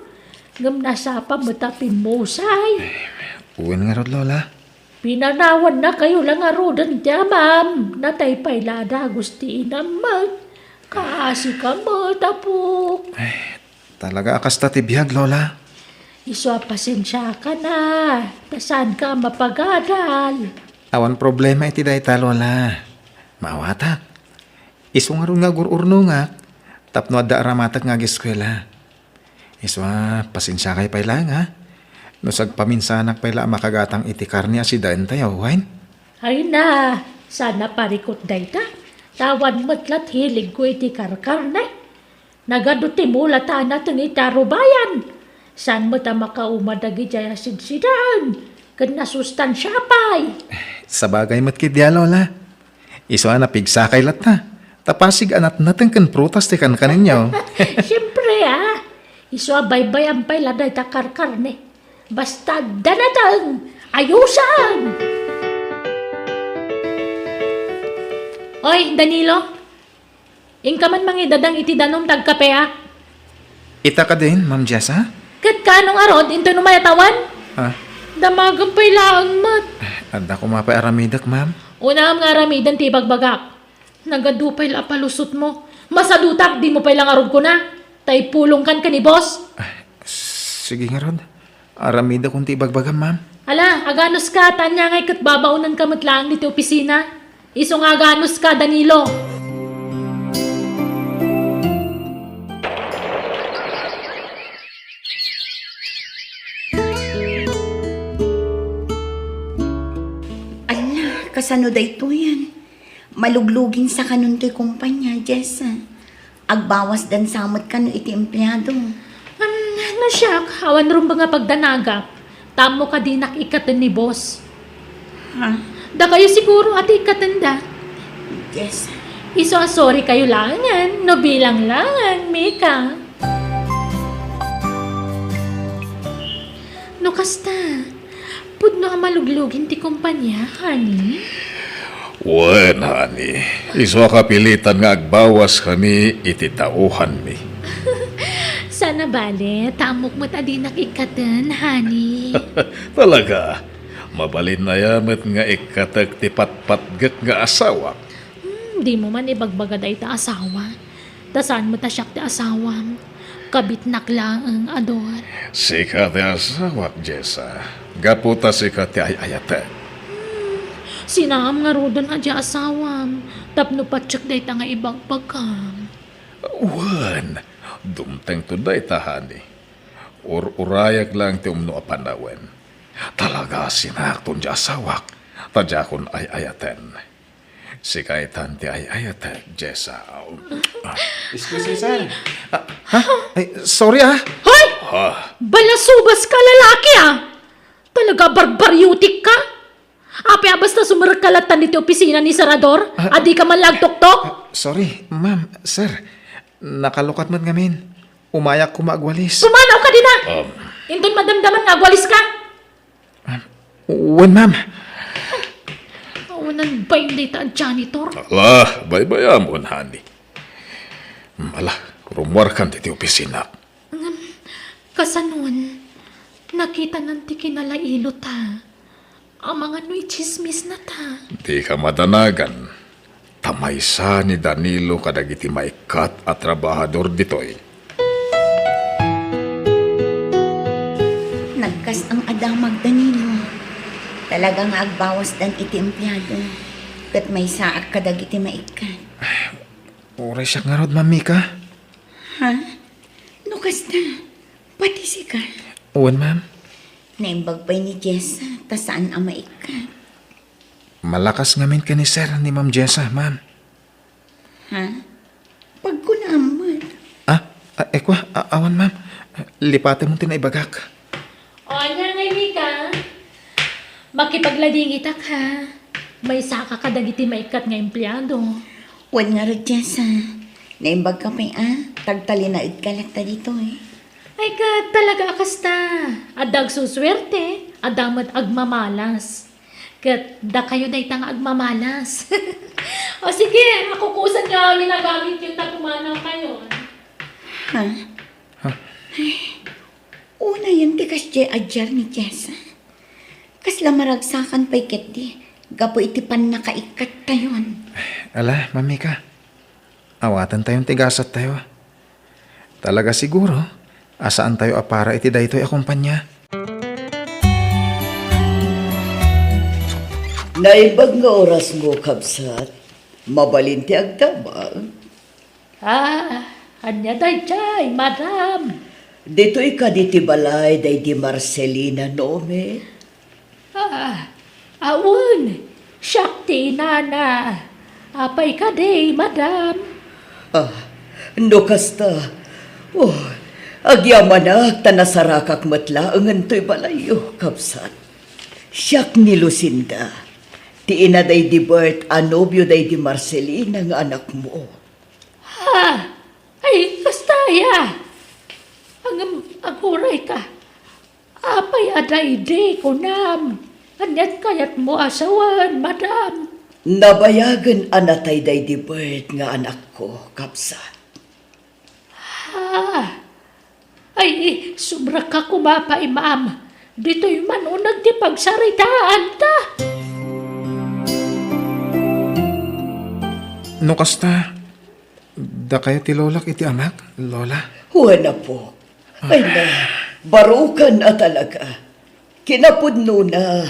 Ngem nasapa met a pimmusay. Wen ngarud, Lola. Pinanawannakayo la ngaruden ti amam. Natay pay la a dagus ti inam met. Kaasika met, apok. Ay, talaga a kasta ti biag, Lola. Isu a pasensiakan a, ta saanka a mapagadal. Awan problema iti dayta, Lola. Maawatak. Isu ngarud nga agur-urnongak tapno adda aramatek nga ageskuela. Isu a, pasensiakay pay laeng, ha? No sagpaminsanak pay la a makagatang iti karne a sidaentayo, wen? Ay na, saan a parikut dayta. Ta awan met la't hiligko iti karkarne. Nagadu ti mula ta nateng iti arubayan. Saan met a makauma dagidiay a sidsidaen ken nasustansia pay. Sabagay met ketdi a, Lola. Isu a napigsakay latta. Ta pasig a natnateng ken prutas ti kankanenyo. Siempre, a. Isu a baybay-am pay la dayta karkarne. Basta adda nateng, ayusen! Oy, Danilo, inka man mangidadang iti danum ta agkapeak. Ita kadin, Ma'am Jessa? Ket kaano ngarud, intoy no mayat awan? Ha? Damagem pay laeng met. Adda koma pay aramidek, ma'am. Unaem nga aramiden ti ibagbagak. Nagadu pay la a palusotmo. Masadutak, dimo pay la ngarud kuna. Ta ipulongkan ken ni boss. Ah, sige ngarud. Aramidakon ti ibagbagam, ma'am. Ala, aganuska, ta ania ngay ket babaonenka met laeng ditoy opisina. Isu nga aganuska, Danilo. Ala, kasano daytoyen? Malugluginsa kanon toy kumpanya, Jessa. Agbawasdan sa met kano iti empleado. Um, no siak, awan rumbeng a pagdanagak. Tapno kadinak ikkaten ni boss. Ha? Dakayo siguro a ti ikkatenda. Jessa. Isu a sorry kayo laengen, no bilang laeng, Mika. No kasta, pudno a maluglugin ti kompania, honey? Wen, honey. Isu a kapilitan nga agbawas kami iti tauhanmi. Saan a bale, ta ammok met a dinak ikkaten, honey. Talaga, mabalin aya met nga ikkatek ti patpatgek nga asawak. Hmm, dimo man ibagbaga dayta asawa. Ta saan met a siak ti asawam. Kabitnak laeng, Ador. Sika ti asawak, Jessa. Gapu ta sika ti ay-ayatek. Hmm, sinaam ngaruden a di asawam. Tapno patiek dayta nga ibagbagam. Wen, dumtengto dayta, honey. Ur-urayek laeng ti umno a panawen. Talaga a sinaakton ti asawak. Ta diakon ay-ayaten. Sika itan ti ay-ayatek, Jessa. Ah. Excuse me, sir. Ah, ha? Ay, sorry, ah. Hoy! Ah. Balasubas ka, lalaki, ah! Talaga, barbariotik ka! Apay a basta sumerek ka latta ditoy opisina ni Sir Ador, ah, a di ka man la agtoktok? Ah, sorry, ma'am, sir. Nakalukat met ngamin. Umayak koma agwalis. Pumanaw ka dita! Um. Inton madamdaman nga agwalis ka! Um, wen, ma'am. Awanan bain dayta a janitor. Ala, baybayamon, honey. Um, ala, rummuarkan ditoy opisina. Ngem, kasanon, nakitanan ti kinalailota. Amangan no itsismisnata. Dika madanagan, ta maysa ni Danilo kadagiti maikkat a trabahador ditoy. Nagkasang a damag, Danilo. Talaga nga agbawasdan iti empleyado. Ket maysaak kadagiti maikkat. Uray siak ngarud, Ma'am Mika. Ha? No kasta, pati sika? Wen, ma'am. Naimbag pay ni Jessa, ta saan a maikkat. Malakas ngamin ken ni Sir ni Ma'am Jessa, ma'am. Ha? Pagkunam met. Ah, ah, ekwa, ah, awan, ma'am. Lipatem ti naibagak. O, ania ngay, Mika? Makipagladingitak, ha? Maysaka kadagiti maikkat nga empleado. Wen ngarud, Jessa. Naimbagka pay a, tagtalinaedka latta ditoy. Ay, ket talaga a kasta. Adda agsusuerte, adda met agmamalas. Ket dakayo dayta nga agmamalas. O sige, akukusan nga ginagamit yun ta pumanaw kayo. Ha? Ha? Unayen ti kasdiay a diar ni Jessa. Kasla maragsakan pay ketdi gapu iti pannakaikkattayon. Ala, Ma'am Mika, awatentayon ti gasattayo. Talaga siguro a saantayo a para iti daytoy a kumpanya. Naimbag nga orasmo, kabsat. Mabalin ti agdamag. Ah, ania daydiay, madam? Ditoy kadi ti balay daydi Marcelina Nome? Ah, awan, siak ti inana. Apay kadi, madam? Ah, no kasta, oh, agyamanak ta nasarakak met laengen toy balayyo, kabsat. Siak ni Lucinda, ti ina daydi Bert a nobio daydi Marcelina nga anakmo. Ha? Ay, kasta aya? Ngem aguray ka. Apay a daydi, kunam? Aniat kayatmo a sawen, madam? Nabayagen a natay daydi Bert nga anakko, kabsat. Ha? Ay, sobra ka koma pay, ma'am. Ditoy man uneg ti pagsaritaanta. No kasta, dakayo ti lolak iti amak, Lola? Wen, apo. Ay na, barukan a talaga. Kinapudnona,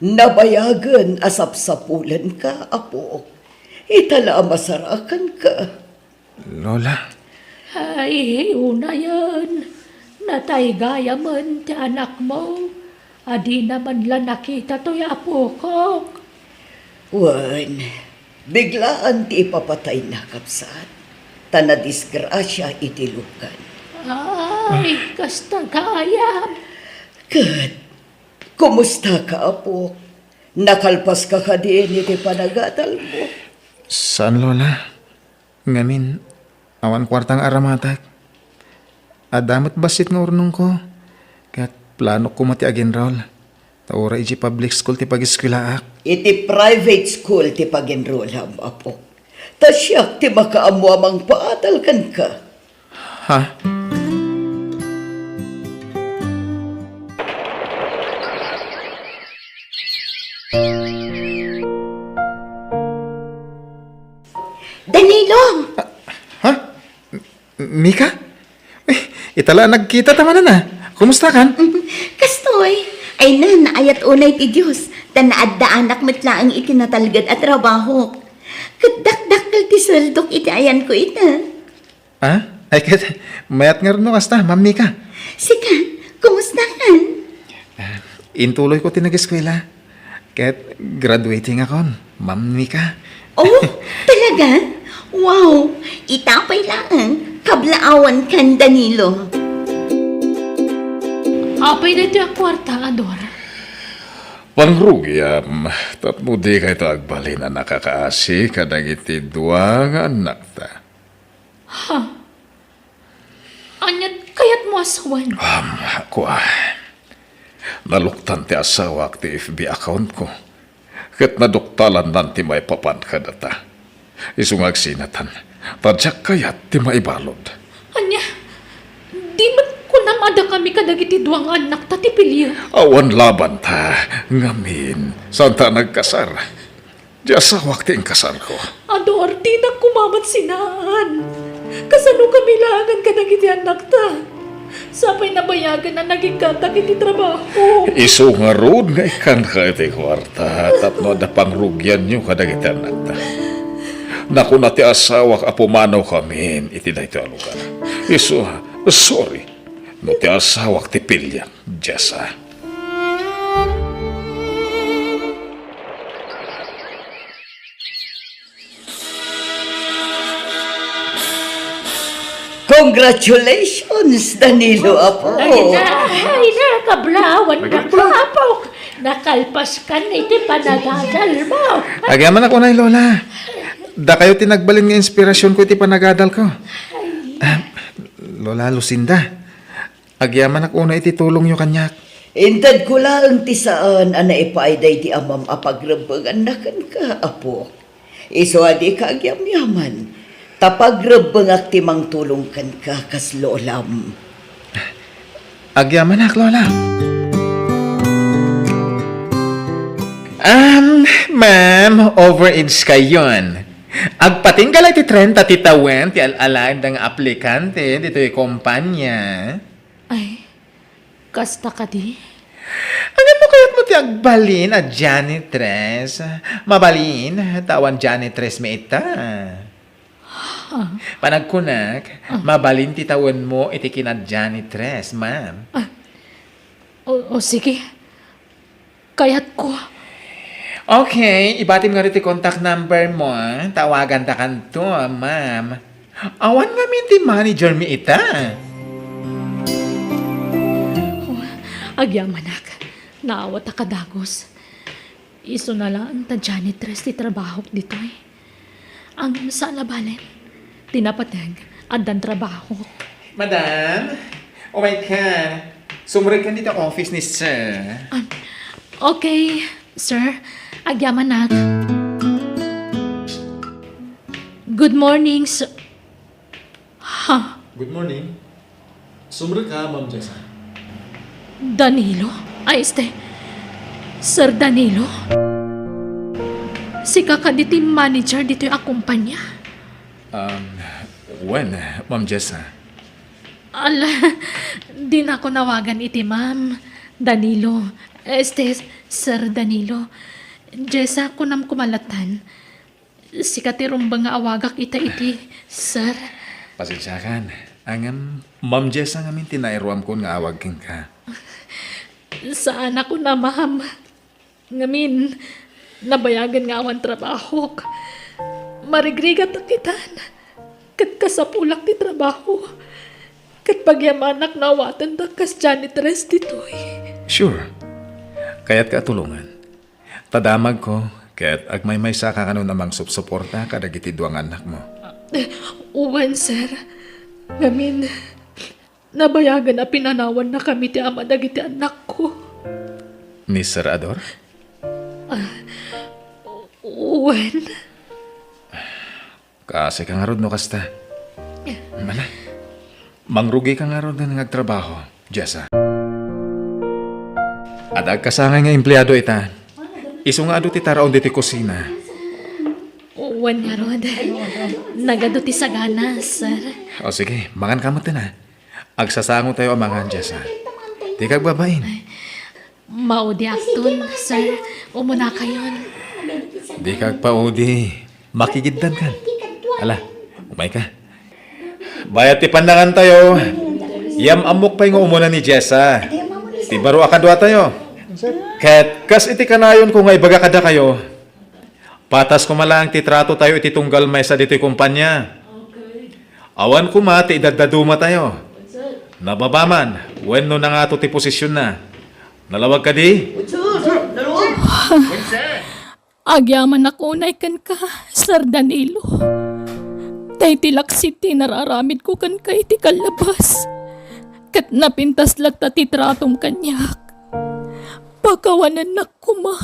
nabayagen a sapsapulenka, apo. Ita la a masarakanka. Lola. Ay, unayen, natay gayamen ti anakmo, a dina man la nakita toy apokok. Wen, biglaan ti ipapatayna, kabsat, ta nadisgrasia iti lukan. Ay, kasta gayam. Ket, kumustaka, apok? Nakalpaska kadin iti panagadalmo? Saan, Lola. Ngamin, awan kuarta nga aramatek. Adda met bassit nga urnongko, ket planok koma ti ag-enroll. Ta uray idiay public school ti pag-eskuelaak. Iti private school ti pag-enrollam, apo. Ta siak ti makaammo a mangpaadal kenka. Ha? Danilo! Ah, ha? M-, Mika? Eh, ita la a nagkitata manen a. Kumustakan? Kastoy, ay na, naayat unay ti Dios, ta naaddaanak met laeng iti natalged a trabahok. Ket dakdakkel ti sueldok iti ayanko ita. Ah? Ay, ket, mayat ngarud no kasta, Ma'am Mika. Sika, kumustakan? Ah, intuloyko ti nag-eskuela. Ket, graduating akon, Ma'am Mika. Oh, talaga? Wow! Ita pay laeng, kablaawankan, Danilo. Apay daytoy a kuarta, Ador? Pangrugiam, tapno dikayto agbalin a nakakaasi kadagiti dua nga annakta. Ha? Ania ti kayatmo a sawen? Um, kua, naluktan ti asawak ti F B account ko, ket naduktalannan ti maipapan kadata. Isu nga agsinatan, ta diak kayat ti maibalud. Ania? Di met kunam a dakami kadagiti dua nga annakta ti pilien? Awan labanta, ngamin, saanta a nagkasar. Ti asawak ti inkasarko. Ador, dinak koma met sinaan. Kasano kami laengen kadagiti annakta? Sapay nabayagen a nagikkantak iti trabaho. Isu ngarud nga ikkanka iti kuarta tapno adda pangrugianyo kadagiti annakta. Nakuna ti asawak a pumanawkamin iti daytoy a lugar. Isu, sorry. No ti asawak ti pilien, Jessa. Congratulations, Danilo, apo. Ay na, ay na, kablawan ka, apo. Nakalpaskan iti panagadalmo. Agyamanak unay, Lola. Dakayo ti nagbalin nga inspirasionko iti panagadalko. Ah, Lola Lucinda, agyamanak unay iti tulongyo kaniak. Intedko laeng ti saan a naipaay daydi amam a pagrebbenganna kenka, apo. Isu a dika agyamyaman, ta pagrebbengak ti mangtulong kenka kas lolam. Agyamanak, Lola. Um, ma'am, overage kayon. Agpatingga la iti trenta ti tawen ti al-alaen da nga aplikante ditoy kompanya. Ay, kasta kadi? Ngem no kayatmo ti agbalin a janitress, mabalin, ta awan janitress mi ita. Ah. Panagkunak, ah, mabalin ti tawenmo iti kina-janitress, ma'am. Ah. O, o, sige. Kayatko. Okay, ibatim ngarud ti contact number mo, ah. Tawagandakanto, ma'am. Awan ngamin ti manager mi ita. Oh, agyamanak. Naawat a kadagus. Isuna laeng ta janitress ti trabahok ditoy. Ang saan a balen, ti napateg, addan trabaho. Madam, umay ka. Sumrekkan dita office ni sir. Ah, okay, sir. Agyamanak. Good morning, sir. Ha? Good morning. Sumrek ka, Ma'am Jessa. Danilo? Ay, este, Sir Danilo? Sika kadi ti manager ditoy a kumpanya? Um, wen, Ma'am Jessa. Ala, dinako nawagan iti ma'am. Danilo. Este, Sir Danilo. Jessa, kunam koma latan. Sika ti rumbeng nga awagak ita iti sir. Pasensiakan. Ngem, Ma'am Jessa ngamin ti nairuamkon nga awag kenka. Saan a kuna, ma'am. Ngamin, nabayagen nga awan trabahok. Marigrigat a kitan. Ket kasapulak ti trabaho. Ket pagyamanak no awatendak kas janitress ditoy. Sure. Kayatka a tulongan. Ta damagko, ket agmaymaysa ka kanon a mangsupsuporta kadagiti dua nga annakmo. Wen, sir. Ngamin, nabayagen a pinanawannakami ti ama dagiti annakko. Ni Sir Ador? Ah, wen. Kaasika ngarud no kasta. Mala, mangrugika ngarud nga agtrabaho, Jessa. Adda agkasangay nga empleado ita. Isu nga adu ti taraon ditoy kusina. Wen ngarud. Nagadu ti sagana, sir. O sige, mangan ka met, a. Agsasangotayo a mangan, Jessa. Dika agbabain. Maudiakton, sir. Umunakayon. Dika agpaudi. Makigiddankan. Ala, umayka. Bayat ti pannangantayo, yam-ammok pay nga umuna ni Jessa. Ti baro a kaduatayo. Ket kas iti kanayonko nga ibaga kadakayo, patas koma laeng ti tratotayo iti tunggal maysa ditoy kumpanya. Awan koma ti idadadumatayo. Nababa man wenno nangato ti posisionna. Nalawag kadi? Agyamanak unay kenka, Sir Danilo. Ta iti laksid ti nararamidko kenka iti kallabas. ket napintas latta ti tratom kaniak. Pakawanennak koma.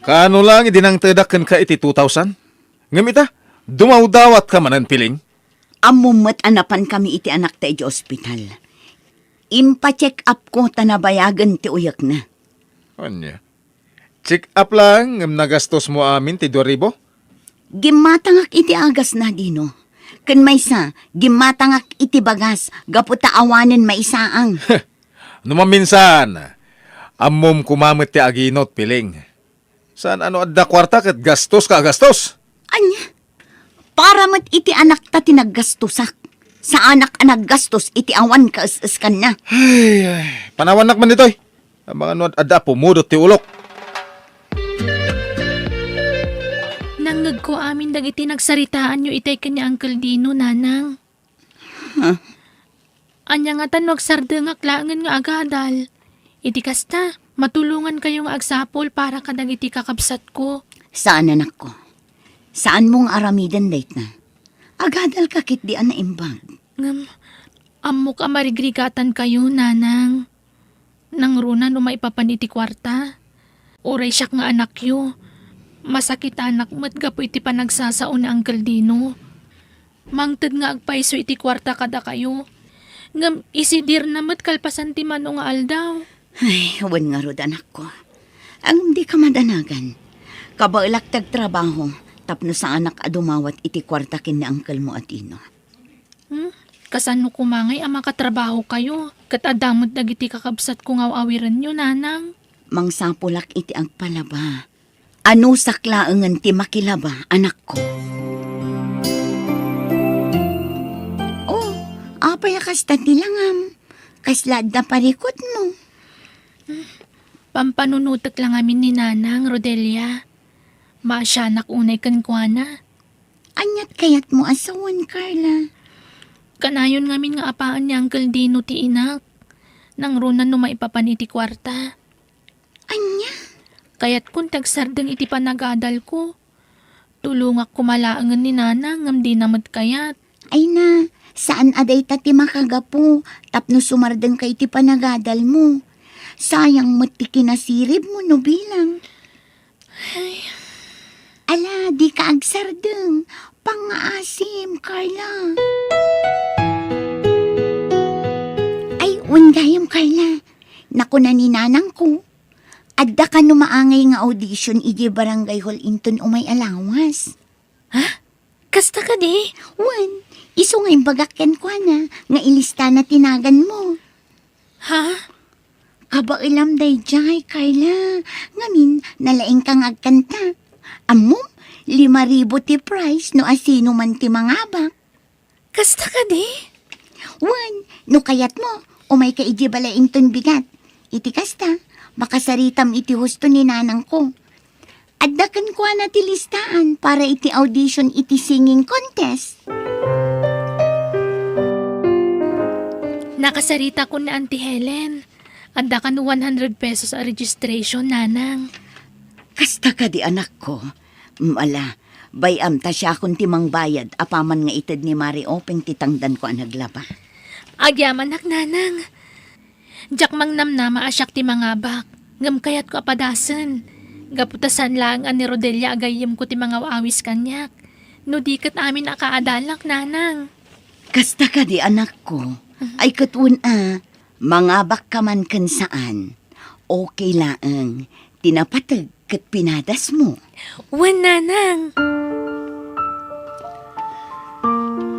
Kaano lang idi nangtedak kenka iti two thousand? Ngem ita, dumawdawatka manen, Piling? Ammom met a napankami iti anakta iti ospital. Impacheck up ko ta nabayagen ti uyekna. Ania? Check up lang ngem nagastos mo amin ti dua ribu? Gimmatangak iti agasna, Dino. Ken maysa, gimmatangak iti bagas gapu ta awanen maisaang. No maminsan, ammom koma met ti aginot, Piling. Saan a no adda kuarta ket gastoska a gastos? Ania? Para met iti anakta ti naggastosak. Saanak a naggastos iti awan kaes-eskanna. Ay, ay. Panawannak man ditoy. Amangan no ad-, adda pumudot ti ulok. Nangngegko amin dagiti nagsaritaanyo itay ken ni Uncle Dino, Nanang. Huh? Ania ngatan no agsardengak laengen nga agadal? Iti kasta, matulongankayo nga agsapul para kadagiti kakabsatko. Saan, anakko. Saanmo nga aramiden dayta. Agadalka ketdi a naimbag. Ngem, ammok a marigrigatankayo, Nanang. Nangruna no maipapan iti kuarta. Uray siak nga anakyo, masakitanak met gapu iti panagsasao ni Uncle Dino. Mangted nga agpayso iti kuarta kadakayo. Ngem isidirna met kalpasan ti mano nga aldaw. Ay, wen ngarud, anakko. Ngem dika madanagan. Kabaelak ti agtrabaho tapno saanak a dumawat iti kuarta ken ni uncle mo a Dino. Hmm? Kasano koma ngay a makatrabahokayo ket adda met dagiti kakabsatko nga aw-awirenyo, Nanang? Mangsapulak iti agpalaba. Anusak laengen ti makilaba, anakko. Oh, apay a kasta ti langam? Kasla adda parikutmo? Pampanunotek la ngamin ni Nanang, Rodelia. Maasianak unay kenkuana. Aniat kayatmo a sawen, Carla? Kanayon ngamin nga apaen ni Uncle Dino ti inak. Nangruna no maipapan iti kuarta. Ania? Kayatkon ti agsardeng iti panagadalko. Tulongak koma laengen ni Nanang ngem dina met kayat. Ay na, saan a dayta ti makagapu tapno sumardengka iti panagadalmo. Sayang met ti kinasiribmo no bilang. Ay. Ala, dika agsardeng. Pangngaasim, Carla. Ay, wen gayam, Carla. Nakuna ni nanangko, adda kano maangay nga audition idiay barangay hall inton umay a lawas. Ha? Kasta kadi? Wen, isu nga imbagak kenkuana nga ilistana ti naganmo. Ha? Kabaelam daydiay, Carla. Ngamin, nalaingka nga agkanta. Ammom, lima ribu ti prize no asino man ti mangabak. Kasta kadi? Wen, no kayatmo, umayka idiay balay inton bigat. Iti kasta, makasaritam iti husto ni nanangko. Adda kenkuana ti listaan para iti audition iti singing contest. Nakasaritakon ni Auntie Helen. Adda kano one hundred pesos a registration, Nanang. Kasta kadi, anakko? Mm, ala, bay-am ta siakon ti mangbayad apaman nga ited ni Mari Openg ti tangdanko a naglaba. Agyamanak, Nanang. Diak mangnamnama a siak ti mangabak, ngem kayatko a padasen. Gapu ta saan laeng a ni Rodelia a gayyemko ti mangaw-awis kaniak. No di ket amin a kaadalak, Nanang. Kasta kadi, anakko? Mhm. Ay, ket wen a, mangabakka man ken saan. Okay laeng. Ti napateg ket pinadasmo. Wen, Nanang.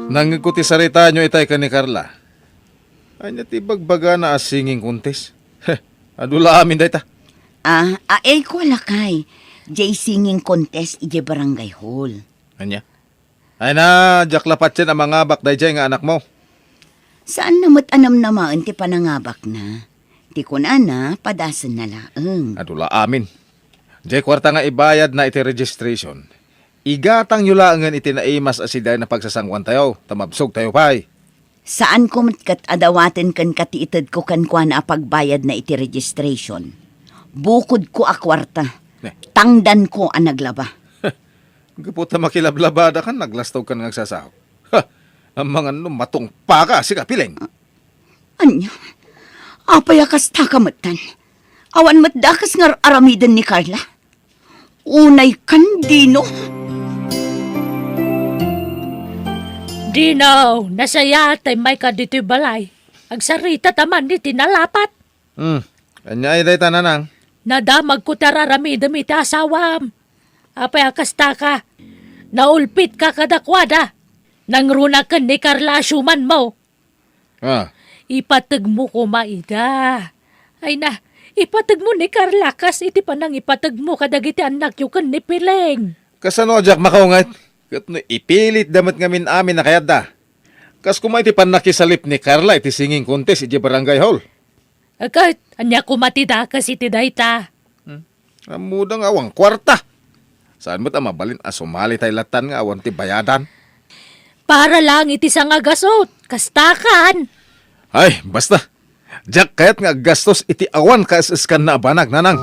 Nangngegko ti saritaanyo itay ken ni Carla. Ania ti ibagbagana a singing contest? Heh, adu la amin dayta. Ah, ay ko lakay. Jay singing contest idiay barangay hall. Ania? Ay na, diak la patien a mangabak daydiay nga anakmo. Saanna met a namnamaen ti panangabakna. Ti kunana, padasenna laeng. Adu la amin. Jay kuarta nga ibayadna iti registration, igatangyo laengen iti naimas a sidain a pagsasangoantayo, ta mabsogtayo pay. Saanko met ket a dawaten kenka ti itedko kenkuana a pagbayadna iti registration. Bukodko a kuarta. Ne. Tangdanko a naglaba. Gapu ta makilablabada kan naglastog kan nga agsasao. Ha! Amangan no matungpaka, sika, Piling. Ania? Apay a kasta ka metten? Awan met dakes nga ar-aramiden ni Carla? Unay kan Dino? Dino, nasayaat ta immayka ditoy balay. Agsarita ta man iti nalapat. Hmm. Ania ay dayta, nanang? Nadamagko ti ar-aramidem iti asawam. Apay a kasta ka? Naulpitka kadakuada. Nangruna ken ni Carla a siumanmo. Ah. Ipategmo koma ida. Ay na, ipategmo ni Carla kas iti panangipategmo kadagiti annakyo ken ni Piling. Kasano a diak makaunget? Ket no ipilitda met ngamin amin a kayatda. Kas koma iti pannakisalip ni Carla iti singing contest idiay barangay hall. Ket, ania koma ti dakes iti dayta? Hmm? Ammoda nga awan kuarta. Saan met a mabalin a sumali tay lattan nga awan ti bayadan? Para lang iti sangagasut, kastakan. Ay, basta. Diak kayat nga aggastos iti awan kaes-eskanna a banag, nanang.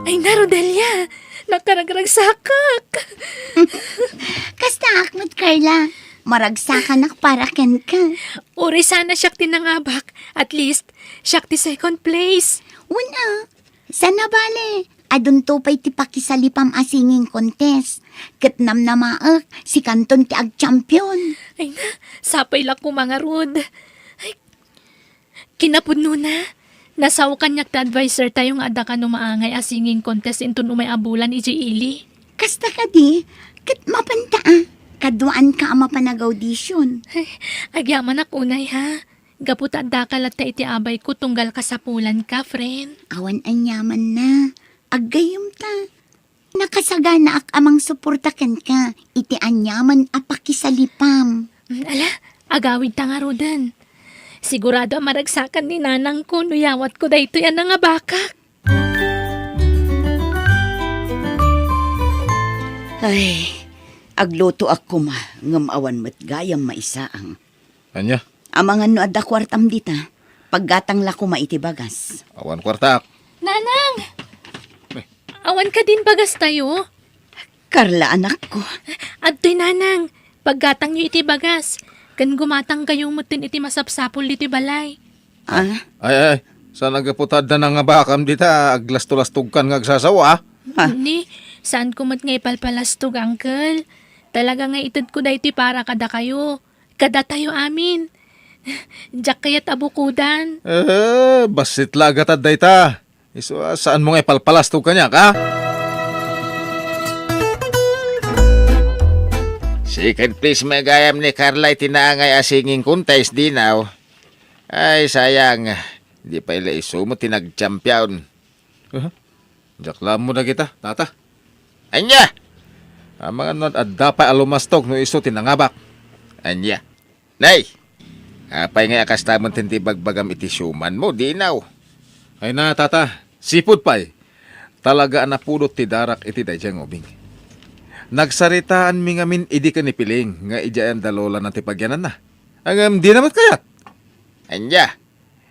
Ay na, Rodelia, nakaragragsakak. Kastaak met, Carla. Maragsakanak para kenka. Uray sana siak ti nangabak. At least, siak ti second place. Wen a, saan a bale, adunto pay ti pakisalipam a singing contest. Ket namnamaek, sikanton ti agchampion. Ay na, sapay la koma ngarud. Ay, kinapudnona, nasao kaniak ti adviser tayo nga adda kano maangay a singing contest inton umay a bulan idiay ili. Kasta kadi, ket mapanta a, kaduaanka a mapan ag-audition. Ay, agyamanak unay, ha? Gapu ta addaka latta iti abayko tunggal kasapulanka, friend. Awan aniamanna. Aggayyemta. Nakasaganaak a mangsuporta kenka iti aniaman a pakisalipam. Mm, ala, agawidta ngaruden. Sigurado a maragsakan ni nanangko no yawatko daytoy a nangabakak. Ay, aglutoak koma, ngem awan met gayam maisaang. Ania? Amangan no adda kuartam dita, paggatang la koma iti bagas. Awan kuartaak. Nanang! Eh. Awan kadin bagas tayo? Carla, anakko. Adtoy, nanang. Paggatangyo iti bagas. Ken gumatang kayo metten iti masapsapul ditoy balay. Ah? Ay, ay, saan a gapu ta adda nangabakam dita, aglastolastogkan nga agsasawa, ah? Ah. Ni, saanko met nga ipalpalastog, uncle. Talaga nga itedko daytoy para kadakayo. Kadatayo amin. Diak kayat a bukodan. Eh, bassit la a gatad dayta. Isu a, saanmo nga ipalpalastog kaniak, ha? Second place met gayam ni Carla iti naangay a singing contest, Dinaw. Ay, sayang. Di pay la isu met ti nagchampion. Aha. Diak la ammo dagita, tata. Ania? Amangan no adda pay a lumastog no isu ti nangabak. Ania? Nay! Apay ngay a kasta met ti ibagbagam iti siumanmo, Dinaw? Ay na, tata. Sipud pay. Talaga a napudot ti darak iti daydiay nga ubing. Nagsaritaanmi ngamin idi ken ni Piling nga idiay anda lolana ti pagyananna. Ngem dina met kayat. Ania?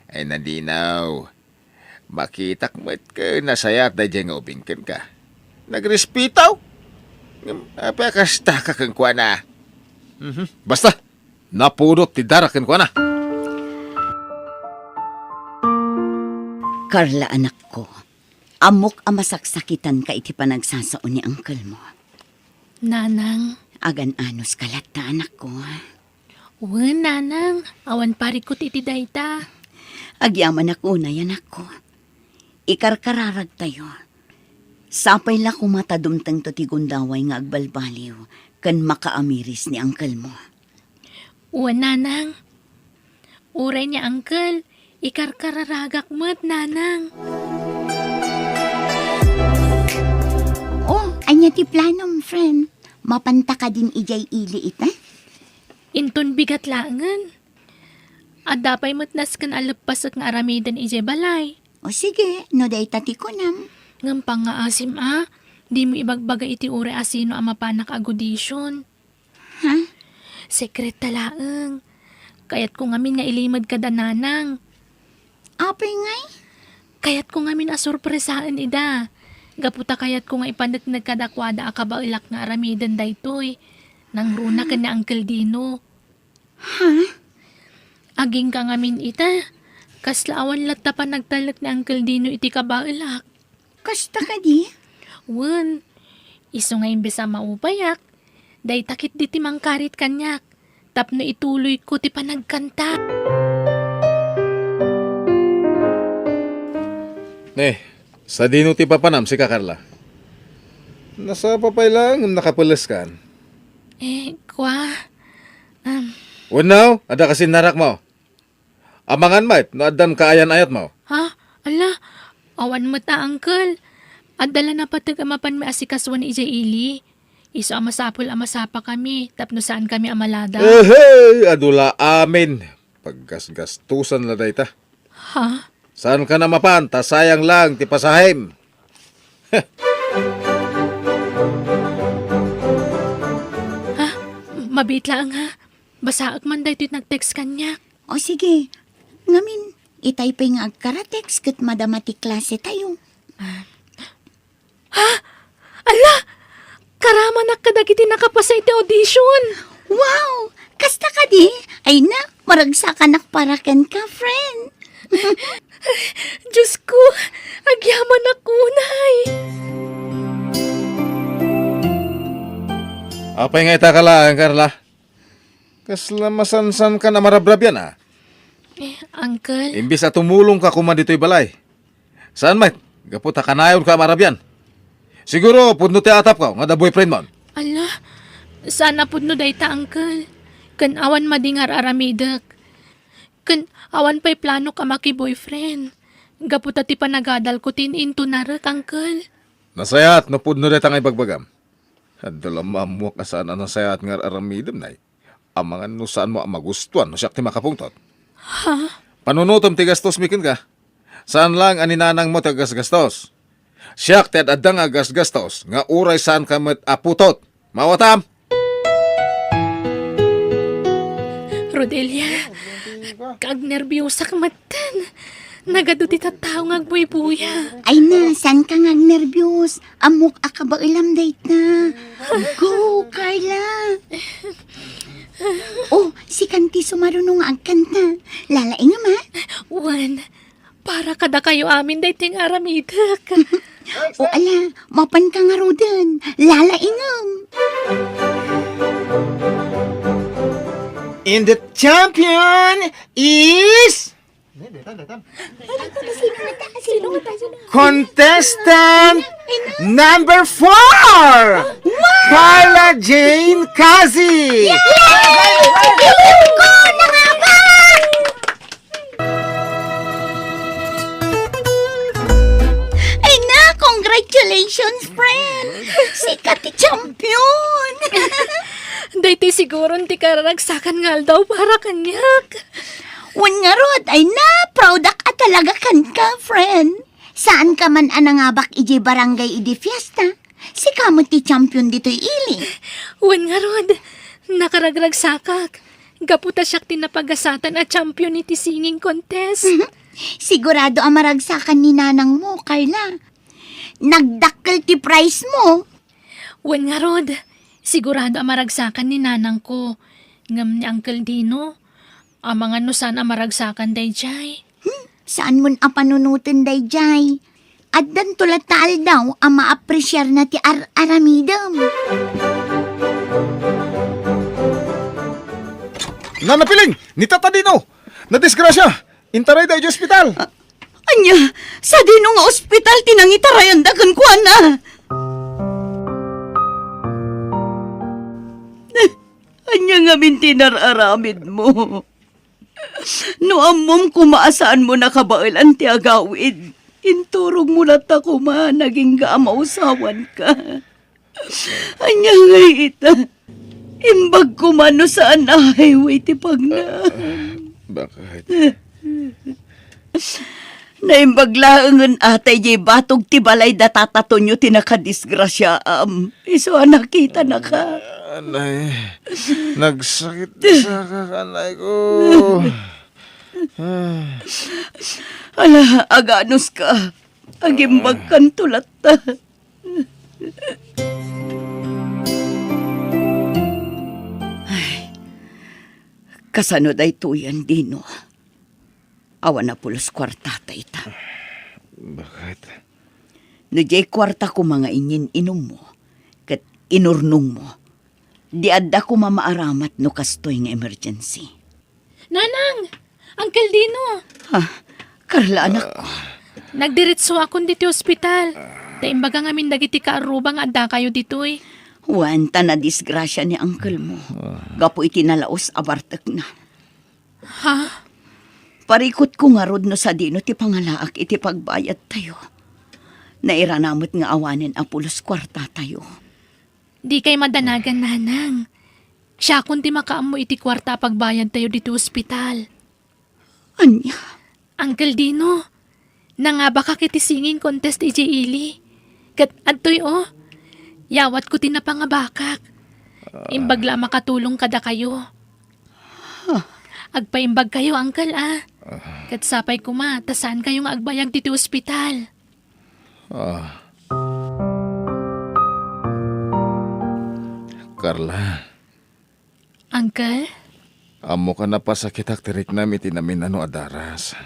Ay na, Dinaw. Makitak met ken nasayaat daydiay nga ubing kenka. Nagrespeto? Ngem apay a kasta ka kenkuana? Mhm. Basta, napudot ti darak kenkuana. Carla, anakko, ammok a masaksakitanka iti panagsasao ni uncle mo. Nanang. Agan-anos ka latta, anakko. Wen, nanang, awan parikut iti dayta. Agyamanak unay, anakko. Ikarkararagtayo. Sapay la koma ta dumtengto ti gundaway nga agbalbaliw ken makaamiris ni uncle mo. Wen, nanang. Uray ni uncle, ikarkararagak met, nanang. Oh, ania ti planom, friend? Mapanta kadin idiay ili ita? Inton bigat laengen. Adda pay met nasken a leppasek nga aramiden idiay balay. O sige, no dayta ti kunam. Ngem pangngaasim a, dimo ibagbaga iti uray a sino a mapanak ag-audition. Sekret ta laeng. Kayatko ngamin nga ilimed kada nanang. Apay ngay? Kayatko ngamin a sorpresaen ida. Gapu ta kayatko nga ipaneknek kadakuada a kabaelak nga aramiden daytoy. Nangruna ken ni Uncle Dino. Ha? Agingga ngamin ita. Kasla awan latta panagtalek ni Uncle Dino iti kabaelak. Kasta kadi? Wen, isu nga imbes a maupayak, dayta ketdi ti mangkarit kaniak, tapno ituloyko ti panagkanta. Ne, sadino ti papanam, sika, Carla? Nasapa pay laeng ngem nakapeleskan. Eh, kua, um, Wenno, adda kasinnarakmo? Amangan met no addan kaayan-ayatmo. Ha? Ala, awan met a, Uncle. Adda la napateg a mapan mi asikasoen idiay ili. Isu a masapul a masapakami tapno saankami a maladaw. Ehey, adu la amin. Paggasgastusan la dayta. Ha? Saanka a mapan ta sayang lang ti pasahem. Ha? Mabiit laeng, ha? Basaek man daytoy nag-text kaniak. O sige, ngamin, itay pay nga agkara-text ket madama ti klase tayo. Ah. Ha? Ala! Karamanak kadagiti nakapasa iti audition! Wow! Kasta kadi? Ay na, maragsakanak para kenka, friend. Diyos ko, agyamanak unay! Apay nga ita ka laeng, Carla? Kasla masansankan a marabrabian, a? Eh, Uncle. Imbis a tumulongka koma ditoy balay. Saan met, gapu ta kanayonka a marabian. Siguro, pudno ti atapko nga adda boyfriendmon. Ala, saan a pudno dayta, Uncle. Ken awan madi nga ar-aramidek. Ken awan pay planok a maki-boyfriend. Gapu ta ti panagadalko ti intunarek, Uncle. Nasayaat no pudno dayta nga ibagbagam. Adda la ammoak a saan a nasayaat nga ar-aramidem, nay. Amangan no saanmo a magustuan no siak ti makapungtot. Ha? Panunotem ti gastosmi kenka. Saan laeng a ni nanangmo ti agasgastos. Siak ti ad-adda nga agasgastos nga uray saanka met a putot. Mawatam? Rodelia, agnerbiusak metten. Nagadu ti tattao nga agbuybuya. Ay na, saanka nga agnerbios? Ammok a kabaelam dayta. Go, Carla! Oh, sikan ti sumaruno nga agkanta. Lalaingem, a? Wen, para kadakayo amin daytoy nga aramidek. O ala, mapanka ngaruden. Lalaingem. And the champion is Contestant number four, Carla Jane Kazi. Yay! Ko, nangabak! Ay na, congratulations, friend! Sika ti champion! Daytoy siguron ti kararagsakan nga aldaw para kaniak. Wen ngarud, ay na, proudak a talaga kenka, friend. Saanka man a nangabak idiay barangay idi fiesta. Sika met ti champion ditoy ili. Wen ngarud, nakaragragsakak. Gapu ta siak ti napagasatan a champion iti singing contest. Sigurado a maragsakan ni nanangmo, Carla. Nagdakkel ti prize mo. Wen ngarud, sigurado a maragsakan ni nanangko. Ngem ni Uncle Dino, amangan no saan a maragsakan daydiay. Hmm, saanmon a panunoten daydiay. Addanto latta aldaw a maapresiarna ti ar-aramidem. Nana Piling, ni Tata Dino, nadisgrasya. Intarayda idiay ospital. A-, ania, sadino nga ospital ti nangitarayanda kenkuana? Ania ngamin ti nar-aramidmo? No ammom koma a saanmo nakabaelan ti agawid, inturogmo latta koma nagingga a mausawanka. Ania ngay ita? Imbag koma no saan a highway ti pagna. Bakit? Naimbag laengen a ta idiay batog ti balay da Tata Tonyo ti nakadisgrasiaam. Isu a nakitanaka. Anay, nagsakit sa kakanayo. Ala, aganuska. Agimbagkanto latta. Ay, kasano daytoyen, Dino? Awan a pulos kuartata ita. Bakit? No diay kuarta koma nga inyin-inummo ket inurnongmo, di adda koma maaramat no kastoy nga emergency. Nanang! Uncle Dino! Ah, Carla, anakko. Nagdiretsoakon ditoy ospital. Ta imbaga ngamin dagiti kaarruba nga addakayo ditoy. Wen, ta nadisgrasia ni uncle mo. Gapu iti nalaus a bartekna. Ha? Parikutko ngarud no sadino ti pangalaak iti pagbayadtayo. Nairana met nga awanen a pulos kuartatayo. Dikay madanagan, Nanang. Siakon ti makaammo iti kuarta a pagbayadtayo ditoy ospital. Ania? Uncle Dino, nangabakak iti singing contest idiay ili. Ket adtoy, o, yawatko ti napangabakak. Imbag la a makatulong kadakayo. Huh. Agpaimbagkayo, Uncle, a. Ket sapay koma ta saankayo nga agbayag ditoy ospital. Ah. Carla. Uncle? Ammoka a napasakitak ti riknam iti naminano a daras.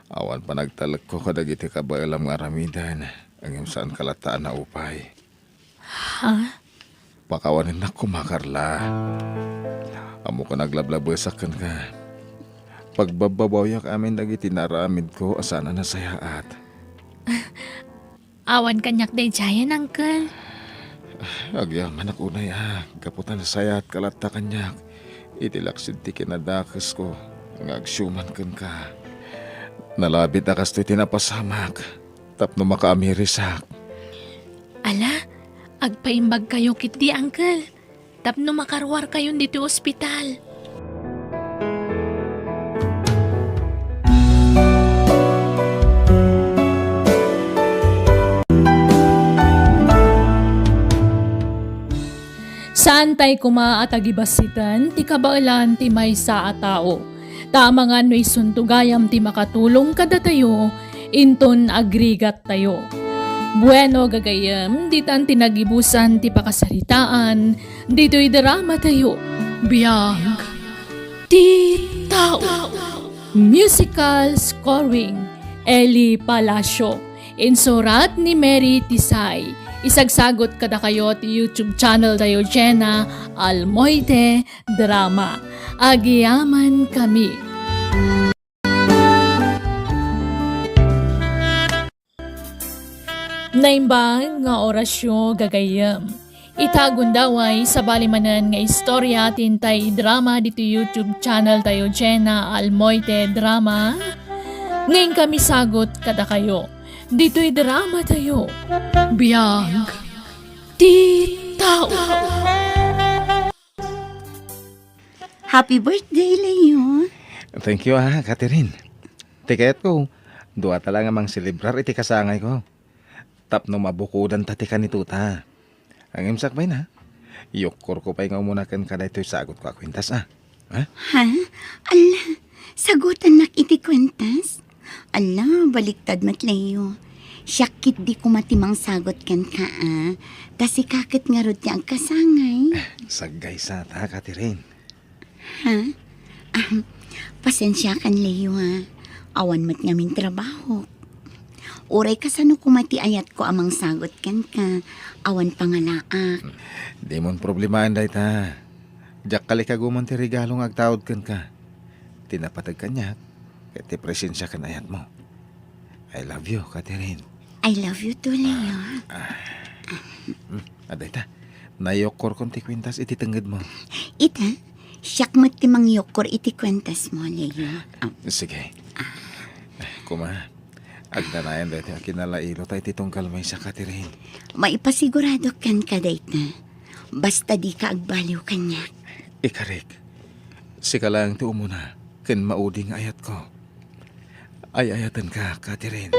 Awan panagtalekko kadagiti kabaelam nga aramiden, ngem saanka latta a naupay. Ha? Pakawanennak koma, Carla. Ammok a naglablabesak kenka. Pagbabbabawiak amin dagiti naaramidko a saan a nasayaat. Awan kaniak daydiayen, Uncle. Agyamanak unay a, gapu ta nasayaatka latta kaniak iti laksid ti kinadakesko nga agsiuman kenka. Nalabit a kastoy ti napasamak tapno makaamirisak. Ala, agpaimbagkayo ketdi, Uncle, tapno makaruarkayon ditoy ospital. Saantay koma a tagibassiten ti kabaelan ti maysa a tao. Ta amangan no isunto gayam ti makatulong kadatayo, inton agrigattayo. Bueno, gagayyem, ditan ti nagibusan ti pakasaritaan ditoy dramatayo, Biag ti Tao. Musical scoring, Eli Palacio. Insurat ni Mary Tisay. Isagsagot kadakayo ti YouTube channel tayo, Jenna Almoite Drama. Agyamankami. Naimbag nga orasyo, gagayyem. Ita gundaway, sabali manen nga istorya ti intay idrama ditoy YouTube channel tayo, Jenna Almoite Drama. Nga inkami sagot kadakayo ditoy drama tayo, Biag ti Tao. Happy birthday, Leo. Thank you, ah, Catherine. Ti kayatko, duata la nga mangselebrar iti kasangayko. Tapno mabukodanta ti kanitota. Ngem sakbayna, yukkorko pay nga umuna kenka daytoy sagutko a kuentas, a. Ha? Ha? Alla, sagutannak iti kuentas? Alla, baliktad met, Leo. Siak ketdi koma ti mangsagut kenka, a. Ta sika ket ngarud ti agkasangay. Saggaysata, Catherine. Ha? Ah, pasensiakan, Leo, ha. Awan met ngamin trabahok. Uray kasano koma ti ayatko a mangsagut kenka, awan pangalaak. Dimon problemaen dayta. Diak kalikaguman ti regalo nga agtaud kenka. Ti napateg kaniak, ket ti presensia ken ayatmo. I love you, Catherine. I love you too, Leo. Ah, ah. Hmm, adda ita. Nayukkorkon ti kuentas iti tengngedmo. Ita, siak met ti mangyukkor iti kuentasmo, Leo. Ah. Sige. Koma, agdanayan daytoy a kinalailo ta iti tunggal maysa, Catherine. Maipasigurado kenka dayta. Basta dika agbaliw kaniak. Ikarik, sika laeng ti umuna ken maudi nga ayatko. Ay-ayatenka, Catherine.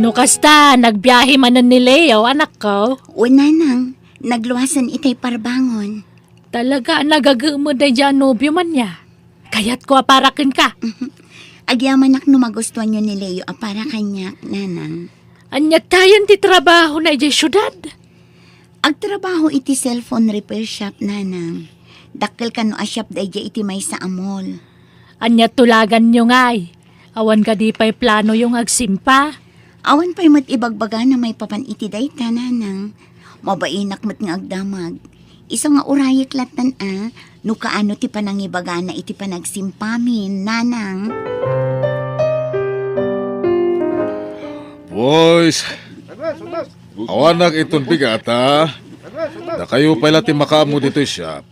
No kasta, nagbiahe manen ni Leo, anakko? Wen, nanang, nagluasen itay parbangon. Talaga, nagagemed daydiay a nobio man ya. Kayatko a para kenka. Agyamanak no magustuanyo ni Leo a para kaniak, nanang. Ania tayen ti trabahona idiay siudad? Agtrabaho iti cellphone repair shop, nanang. Dakkel kano a shop daydiay iti maysa a mall. Ania tulaganyo ngay? Awan kadi pay planoyo nga agsimpa? Awan pay met ibagbagana maipapan iti dayta, nanang. Mabainak met nga agdamag. Isu nga urayek lattan a, no kaano ti panangibagana iti panagsimpamin, nanang. Boys, awanak inton bigat, a. Dakayo pay la ti makaammo ditoy shop.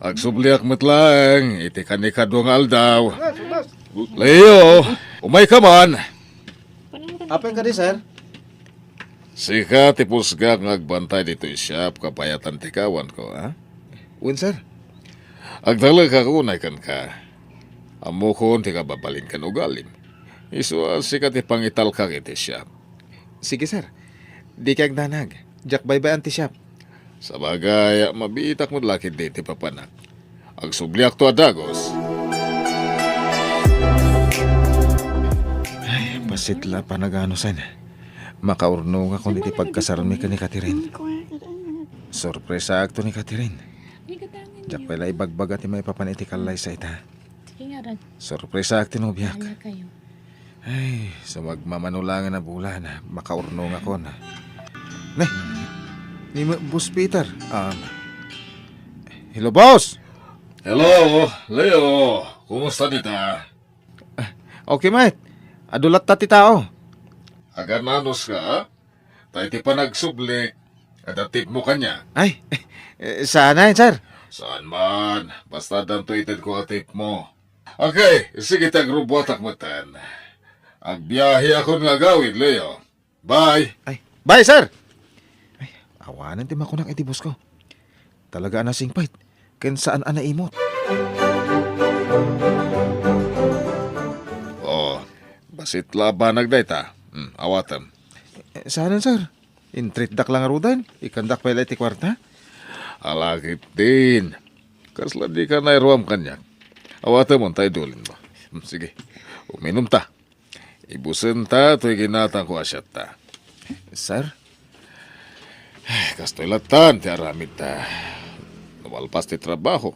Agsubliak met laeng iti kanikadua nga aldaw. Leo, umayka man. Apay kadi, sir? Sika ti pusgak nga agbantay ditoy shop kabayatan ti kawanko, a? Wen, sir. Agtalekak unay kenka. Ammokon ti kababalin ken ugalim. Isu a sika ti pangitalkak iti shop. Sige, sir. Dika agdanag. Diak baybay-an ti shop. Sabagay, mabiitak met la ketdi ti papanak. Agsubliakto a dagus. Ay, bassit la panaganusen. Makaurnongakon iti pagkasarmi ken ni Catherine. Sorpresaakto ni Catherine. Diak pay la ibagbaga ti maipapan iti kallaysa ita. Sorpresaak ti nobiak. Ay, sumagmamano laeng a bulan, makaurnongakon. Ne, ni Boss Peter. Um, hello, boss! Hello, Leo. Kumusta dita? Ah, okay, mate. Adu latta ti tao. Agananus ka, a? Ta iti panagsubli, adda tipmo kaniak. Ay, eh, saan, sir? Saan man. Basta addanto itedko a tipmo. Okay, sige ti agrubuatak metten. Agbiaheakon nga agawid, Leo. Bye! Ay, bye, sir! Ay, awanen ti makunak iti boss ko. Talaga a nasingpet, ken saan a naimot. Oh, bassit la a banag dayta. Hmm, awatem. Eh, saanen, sir? Intreatdak la ngaruden, ikkandak pay la iti kuarta? Ala ketdin. Kasla dika nairuam kaniak. Awatemon ta idulinmo. Hmm, sige. Uminumta. Ibusenta toy ginatangko a siatta. Sir? Kastoy lattan ti aramidta. No malpas ti trabaho,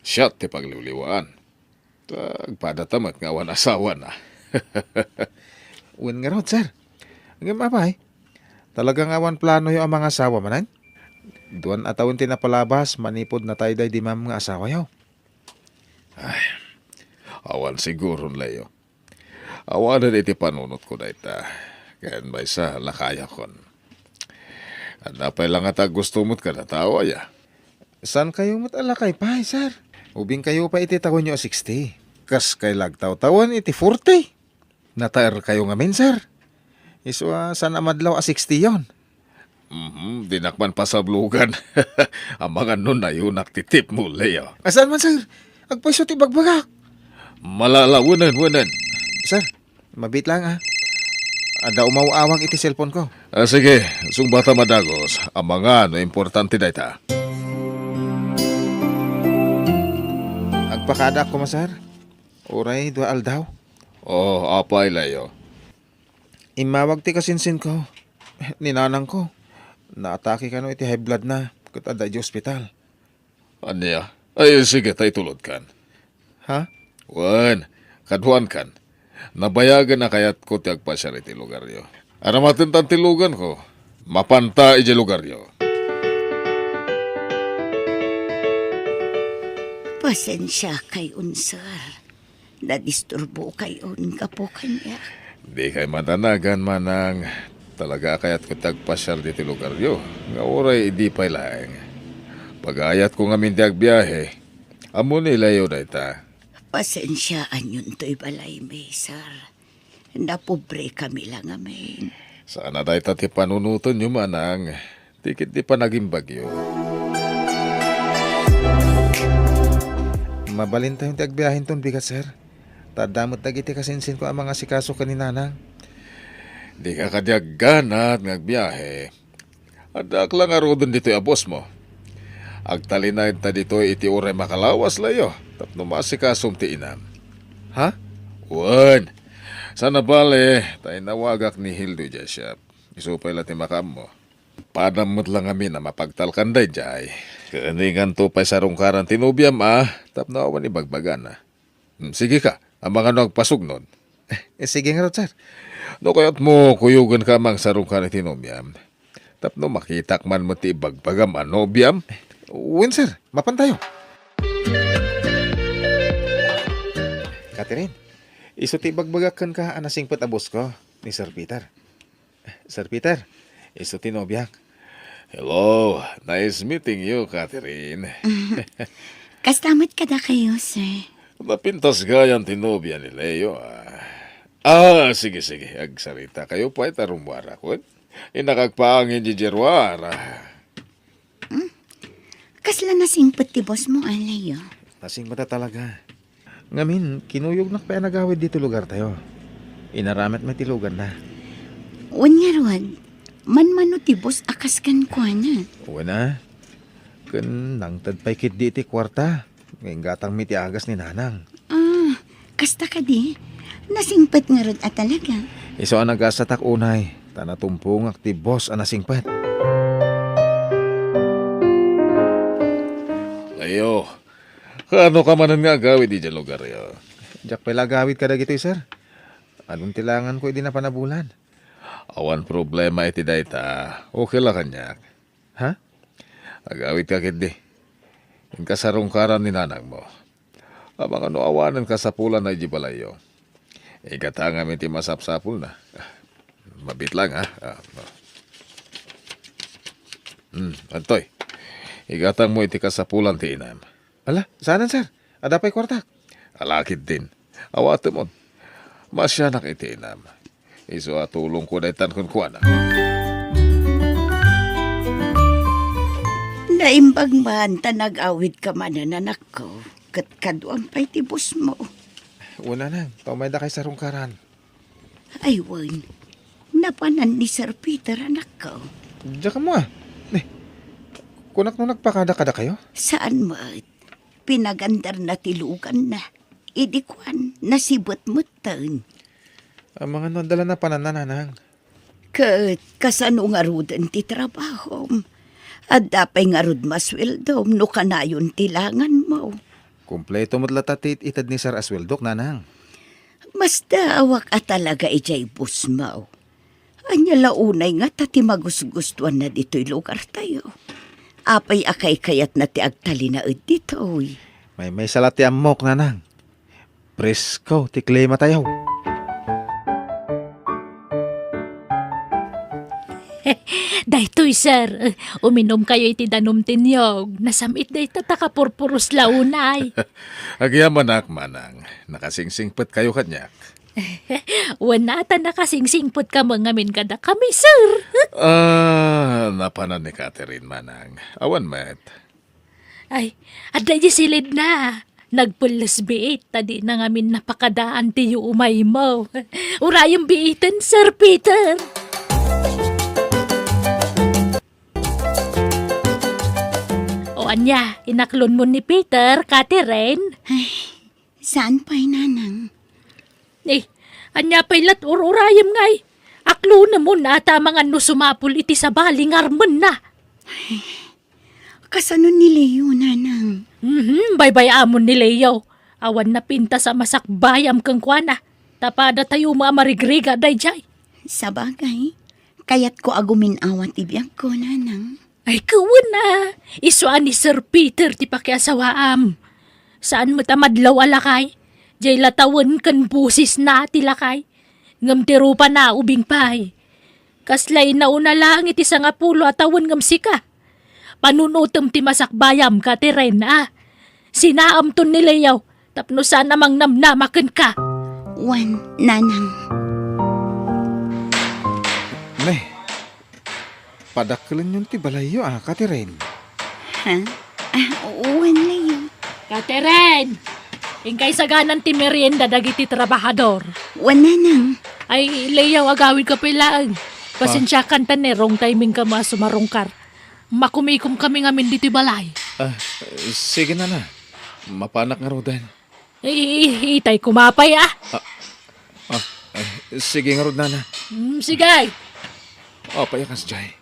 siat ti pagliwliwaan. Ta agpadata met nga awan asawana. Wen ngarud, sir. Ngem apay, talaga nga awan planoyo a mangasawa manen? Duan a tawen ti napalabas manipud natayday di ma'am nga asawayo. Ay, awan siguron, Leo. Awanen iti panunotko dayta. Ken maysa, lakayakon. Adda pay la ngata a gusto met kadatawa, aya? Saankayo met a lakay pay, sir? Ubingkayo pay iti tawenyo a sixty. Kaskay la agtawtawen iti forty. Nataerkayo ngamin, sir. Isu a saan a madlaw a sixty yon. Mhm, dinak man pasablogan. Amangan no nayunak ti tipmo, Leo. A, saan man, sir? Agpayso ti bagbagak. Malala, wenen, wenen. Sir, mabiit lang, a. Adda umaw-awag iti cellphone ko. A, sige, sungbata a dagus. Amangan no importante dayta. Agpakadaak koma, sir. Uray dua aldaw. Oh, apay, Leo? Immawag ti kasinsinko, ni nanangko. Naatake kano iti high blood na, ket adda iti ospital. Ania? Ay, sige, ta itulodkan. Ha? Wen, kaduankan. Nabayagen a kayatko ti agpasiar iti lugaryo. Aramatentan ti luganko. Mapanta iti lugaryo. Pasensiakayon, sir. Nadisturbokayon gapu kaniak. Dikay madanagan, manang. Talaga a kayatko ti agpasiar ditoy lugaryo, nga uray idi pay laeng. Pagayatko ngamin ti agbiahe. Ammo ni Leo dayta. Pasensiaanyonto ibalay mi, sir. Napobrekami la ngamin. Saan a dayta ti panunotenyo, manang. Ti ket ti panagimbagyo. Mabalintayon ti agbiahenton bigat, sir. Ta adda met dagiti kasinsinko a mangasikaso ken ni nanang. Dika kadi agganat nga agbiahe. Addaak la ngaruden ditoy a boss mo. Agtalinaedta ditoy iti uray makalawas, Leo, tapno maasikasom ti inam. Ha? Wen. Sana bale, ta inawagak ni Hildo idiay shop. Isu pay la ti makaammo. Padam met la ngamin a mapagtalkan daydiay. Ken inganto pay sarungkaran ti nobiam a, tapno awan ibagbagana. Hmm, sige ka, amangan no agpasugnod. Eh, sige ngarud, sir. No kayatmo, kuyogenka a mangsarungkar iti nobiam. Tapno makitak man met ti ibagbagam a nobiam. Wen, sir. Mapantayo. Catherine, isu ti ibagbagak kenka a nasingpet a boss ko, ni Sir Peter. Sir Peter, isu ti nobiak. Hello, nice meeting you, Catherine. Kasta met kadakayo, sir. Napintas gayam ti nobia ni Leo, ah. Ah, sige, sige. Agsarita kayo pay ta rummuarak, wen? Innak agpaangin diay ruar, ah. Hmm? Kasla nasingpet ti boss mo, a, Leo? Nasingpet a talaga. Ngamin, kinuyognak pay a nagawid ditoy lugartayo. Inaramidna ti luganna. Wen ngarud, manmano ti boss a kas kenkuana? Wen a. Ken nangted pay ketdi iti kuarta. Inggatangmi ti agas ni Nanang. Ah, kasta kadi? Nasingpet ngarud a talaga? Isu a nagasatak unay, ta natumpongak ti boss a nasingpet. Leo, kaano ka manen nga agawid idiay lugaryo? Diak pay la agawid kadagitoy, sir. Adun ti langanko idi napan a bulan. Awan problema iti dayta. Okay la kaniak. Ha? Agawidka ketdi. Inka sarungkaran ni nanangmo. Amangan no awanen kasapulanna idiay balayyo. Igatangam iti masapsapulna. Mabiit lang, ha? Ah, ah. Hmm, adtoy. Igatangmo iti kasapulan ti inam. Ala, saanen, sir? Adda pay kuartak. Ala ketdin. Awatemon. Masianak iti inam. Isu a tulongko daytan kenkuana. Naimbag man ta nag-awidka manen, anakko, ket kaduam pay ti boss mo. Wen, nanang, ta umaydakay sarungkaran. Ay, wen. Napanan ni Sir Peter, anakko. Diak ammo, a. Ni, kunak no nagpakada kadakayo? Saan met. Pinagandarna ti luganna. Idi kuan, nasibet metten. Amangan no adda la napananna, nanang. Ket kasano ngaruden ti trabahom? Adda pay ngarud masueldom no kanayon ti langanmo? Kompleto met latta ti it-ited ni Sir a sueldok, nanang. Masdaawak a talaga idiay bossmo. Ania la unay ngata ti magusgustoanna ditoy lugartayo? Apay a kaykayatna ti agtalinaed ditoy? Maymaysa la ti ammok, nanang. Presko ti klimatayo. Daytoy, sir. Uminumkayo iti danum ti niyog. Nasam-it dayta ta kapurpuros la unay. Agyamanak, manang. Nakasingsingpetkayo kaniak. Wen a, ta nakasingsingpetkamo ngamin kadakami, sir. Ah, napanan ni Catherine, manang. Awan met. Ay, adda idiay silidna. Nagpelles biit, ta dina ngamin napakadaan ti yuumaymo. Urayem biiten, Sir Peter. O ania, inaklonmo ni Peter, Catherine? Ay, saan pay, nanang? Eh, ania pay lat ur-urayem ngay? Aklonem unay a ta amangan no sumapul iti sabali nga armenna. Kasano ni Leo, nanang? Mhm, baybay-amon ni Leo. Awan napintas a masakbayam kenkuana. Ta padatayo met a marigrigat daydiay. Sabagay, kayatko a gumin-awa ti biagko, nanang. Ay, wen a, isu a ni Sir Peter ti pakiasawaam. Saan met a madlaw a lakay. Diay la tawen ken bosesna ti lakay. Ngem ti rupana ubing pay. Kasla inauna laeng iti sangapulo a tawen ngem sika. Panunotem ti masakbayam, Catherine, a. Sinaamton ni Leo tapno saan a mangnamnama kenka. Wen, nanang. Ne, padakkelenyon ti balayyo, a, Catherine. Ha? Ah, wen, Leo. Catherine! Inkay saganan ti merienda dagiti trabahador. Wen, nanang. Ay, Leo, agawidka pay laeng. Pasensiakan ta ne, wrong timing ka a sumarungkar. Makumikom kami ngamin ditoy balay. Ah, sige, nana. Mapanak ngaruden. I-, i-, itay kumapay, ah. Ah, ah, eh, sige ngarud, nana. Mm, sige. Apay a kasdiay?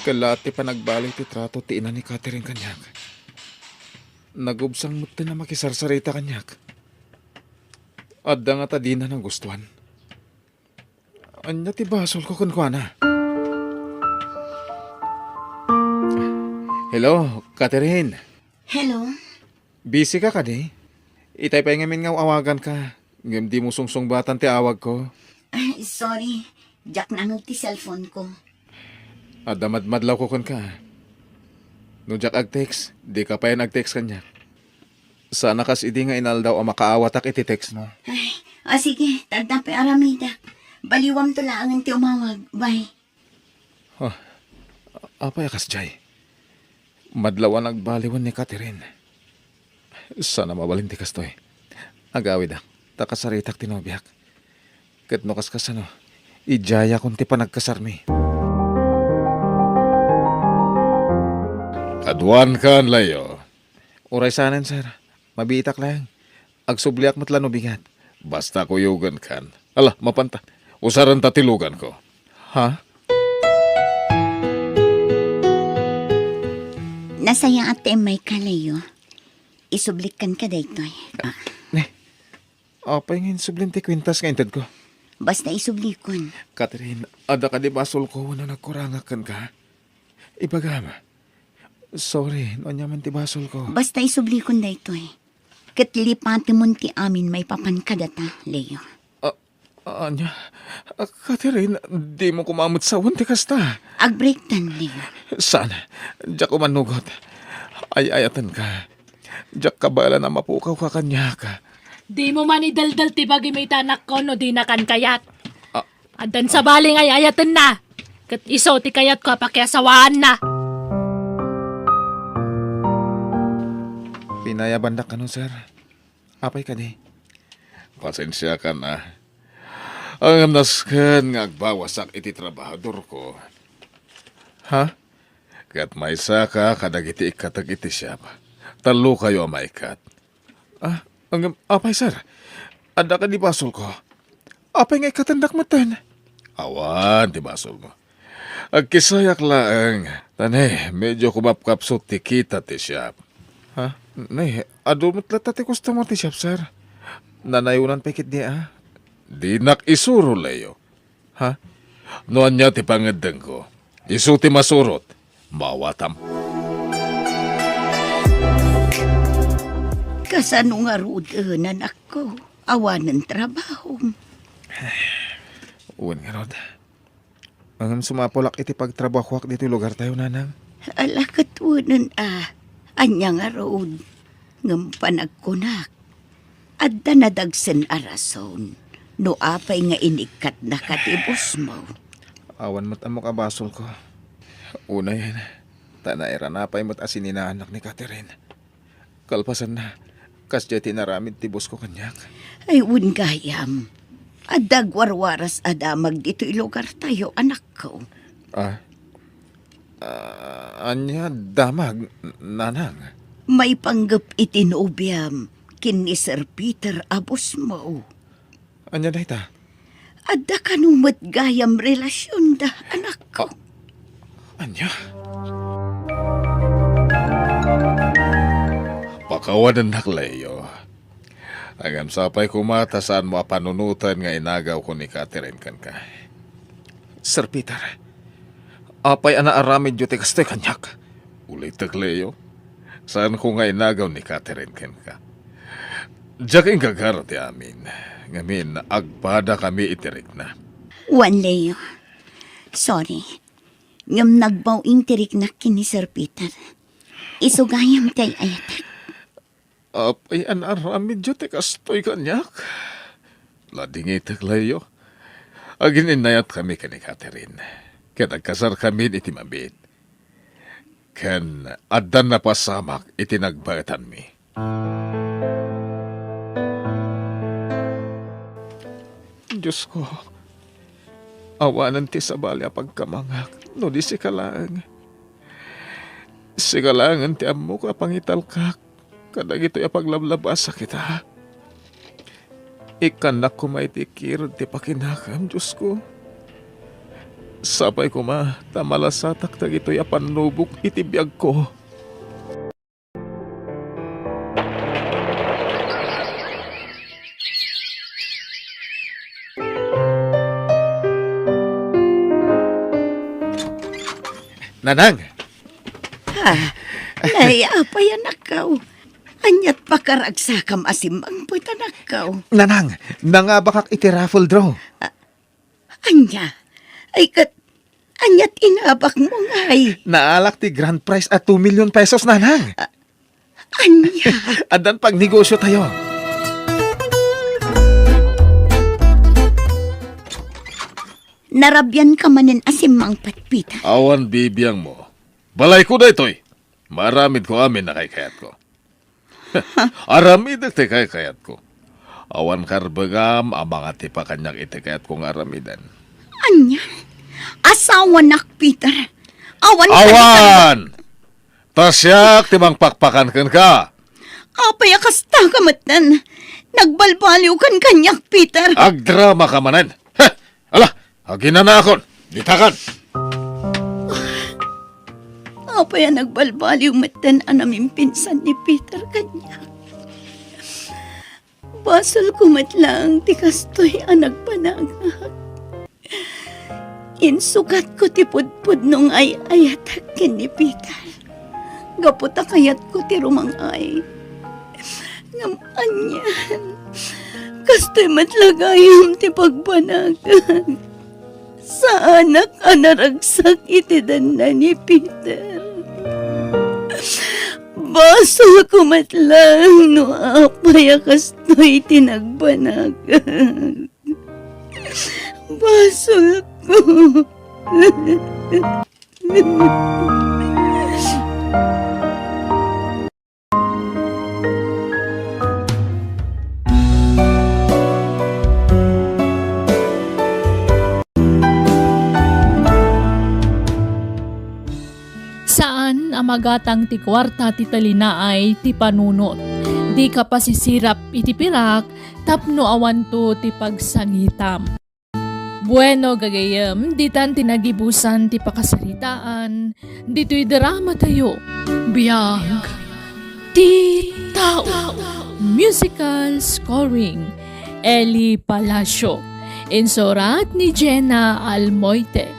Kalaat ti panagbali ti trato ti ina ni Catherine kaniak. Nagubsang metten a makisarsarita kaniak. Adda ngata dina nagustuan. Ania ti basolko kenkuana? Hello, Catherine. Hello? Busy ka kadi? Itay pay ngamin nga awaganka, ngem dimo sungsungbatan ti awagko. Ay, sorry. Diak nangeg ti cellphone ko. Adda madmadlawko kenka. No diak ag-text, dika payen ag-text kaniak. Sana kas idi nga inaldaw a makaawatak iti text mo. Ay, ah, sige, ta adda pay aramidak. Baliwamto laengen ti umawag. Bye. Ah, apay a kasdiay? Madlaw a nagbaliwen ni Catherine. Sana mabalin ti kastoy. Agawidak, ta kasaritak ti nobiak. Ket no kaskasano, idiayakon ti panagkasarmi. Kaduankan, Leo. Uray saanen, sir. Mabiitak laeng. Agsubliak met la no bigat. Basta kuyogenkan. Ala, mapanta. Usarenta ti luganko. Ha? Nasayaat ti immayka, Leo. Isublikkan ka daytoy. Ah. Ne, apay nga insublim ti kwintas nga intedko? Basta isublikon. Catherine, adda kadi basolko wenno nagkurangak kenka? Ibagam. Sorry, no ania man ti basolko. Basta isublikon daytoy. Ket lipatemon ti amin maipapan kadata, Leo. Ah, ania? Ah, Catherine, dimo koma met sawen ti kasta. Agbreaktan, Leo. Saan? Diak umanugot. Ay-ayatenka. Diak kabaelan a mapukawka kaniak. Dimo man idaldal ti bagim iti anakko no dinakan kayat. Ah. Addan sabali nga ay-ayatenna. Ket isu ti kayatko a pakiasawaanna. Pinayabandak kano, sir. Apay kadi? Pasensiakan a. Ngem nasken nga agbawasak iti trabahadorko. Ha? Ket maysaka kadagiti ikkatek iti siap. Tallokayo a maikkat. Ah, ngem, apay, sir? Adda kadi basolko? Apay nga ikkatendak metten? Awan ti basolmo. Agkisayak laeng. Ta ne, medyo kumapkapsut ti kita ti siap. Ha? Ne, adu met latta ti customer ti siap, sir. Nanayonan pay ketdi, ah. Dinak isuro, Leo. Ha? No ania ti pangeddengko, isu ti masurot. Maawatam. Kasano ngaruden, anakko? Awanen trabahom? Wen ngarud. Ngem sumapulak iti pagtrabahoak ditoy lugartayo, nanang. Ala ket wenen a. Ania ngarud? Ngem panagkunak, adda nadagsen a rason no apay nga inikkatnaka ti bosmo. Awan met ammok a basolko. Unayen, ta nairana pay met a sininaanak ni Catherine. Kalpasanna, kasdiay ti inaramid ti bosko kaniak. Ay, wen gayam. Adda agwarwaras a damag ditoy lugartayo, anakko. Ah? Ah, ania damag, nanang? Maipanggep iti nobiam ken ni Sir Peter a bosmo. Ania dayta? Adda kano met gayam relasionda, anakko. Ah, ania? Pakawanennak, Leo. Ngem sapay koma ta saanmo a panunoten nga inagawko ni Catherine kenka. Sir Peter, apay a naaramidyo ti kastoy kaniak? Ulitek, Leo, saanko nga inagaw ni Catherine kenka. Diak inggagara ti amin, ngamin agpadakami iti rikna. Wen, Leo. Sorry. Ngem nagbaw-ing ti riknak ken ni Sir Peter. Isu gayam ti ay-ayatek. Apay a naaramidyo ti kastoy kaniak? Ladingitek, Leo. Agin-innayatkami ken ni Catherine, ket agkasarkami iti mabiit. Ken addan napasamak iti nagbaetanmi. Diosko, awanen ti sabali a pagkamangak no di sika laeng. Sika laengen ti ammok a pangitalkak kadagitoy a paglablabasakita. Ikkannak koma iti kirud ti pakinakem, Diosko. Sapay koma ta malasatak dagitoy a pannubok iti biagko. Nanang! Ah, nay, apay, anakko? Aniat pakaragsakam a simmangpet, anakko? Nanang, nangabakak iti raffle draw. Ah, ania? Ay, ket, aniat inabakmo ngay? Naalak ti grand prize a two million pesos, Nanang. Ah, ania? Addan pagnegosyotayo. Narabianka manen a simmangpet, Peter? Awan bibiangmo. Balayko daytoy. Maaramidko amin a kaykayatko. Aramidek ti kaykayatko. Awan karbengam a mangatipa kaniak iti kayatko nga aramiden. Ania? Asawanak, Peter. Awan. Awan! Ta siak ti mangpakpakan kenka. Apay a kasta ka metten? Nagbalbaliwkan kaniak, Peter. Agdramaka manen. Heh! Ala, aginanaakon. Ditakan. Apay a nagbalbaliw metten a namimpinsan ni Peter kaniak. Basolko met laeng ti kastoy a nagbanagak. Insukatko ti pudpudno nga ay-ayatek ken ni Peter. Gapu ta kayatko ti rumang-ay. Ngem anian, kastoy met la gayam ti pagbanagak. Saanak a naragsak iti denna ni Peter. Basolko met laeng no apay a kastoy ti nagbanagak. Basolko. Saan a magatang ti kuarta ti talinaay ti panunot. Dika pasisirap iti pirak tapno awanto ti pagsangitam. Bueno, gagayyem, ditan ti nagibusan ti pakasaritaan ditoy dramatayo, Biag ti Tao. Musical scoring, Eli Palacio. Insurat ni Jenna Almoite.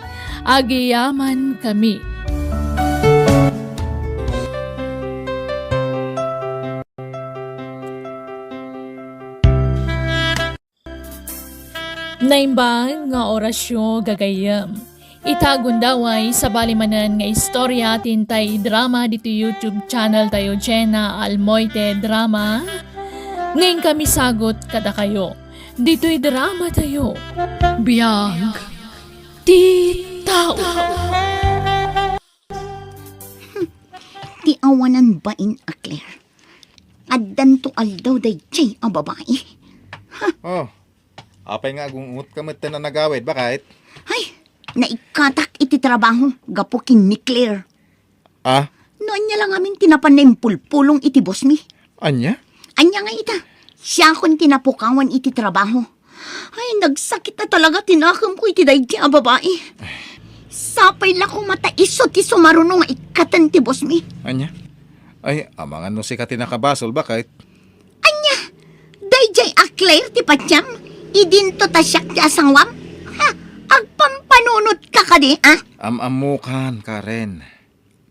Agyamankami. Naimbag nga orasyo, gagayyem. Ita gundaway, sabali manen nga istorya ti intay idrama ditoy YouTube channel tayo, Jenna Almoite Drama. Nga inkami sagut kadakayo ditoy drama tayo, Biag ti Tao. Ti awanan bain a Claire. Addanto aldaw daydiay a babai. Oh, apay nga agungotka metten a nagawid, baket? Ay, naikkatak iti trabaho gapu ken ni Claire. Ah? No ania la ngamin ti napan naimpulpulong iti boss mi. Ania? Ania nga ita, siakon ti napukawan iti trabaho. Ay, nagsakit a talaga ti nakemko iti daydi a babai. Sapay la koma ta isu ti sumaruno nga ikkaten ti boss mi. Ania? Ay, amangan no sika ti nakabasol, baket? Ania? Daydiay a Claire ti patiam? Idinto ta siak ti asawam? Ha? Agpampanunotka kadi, a? Am-ammokan, Karen.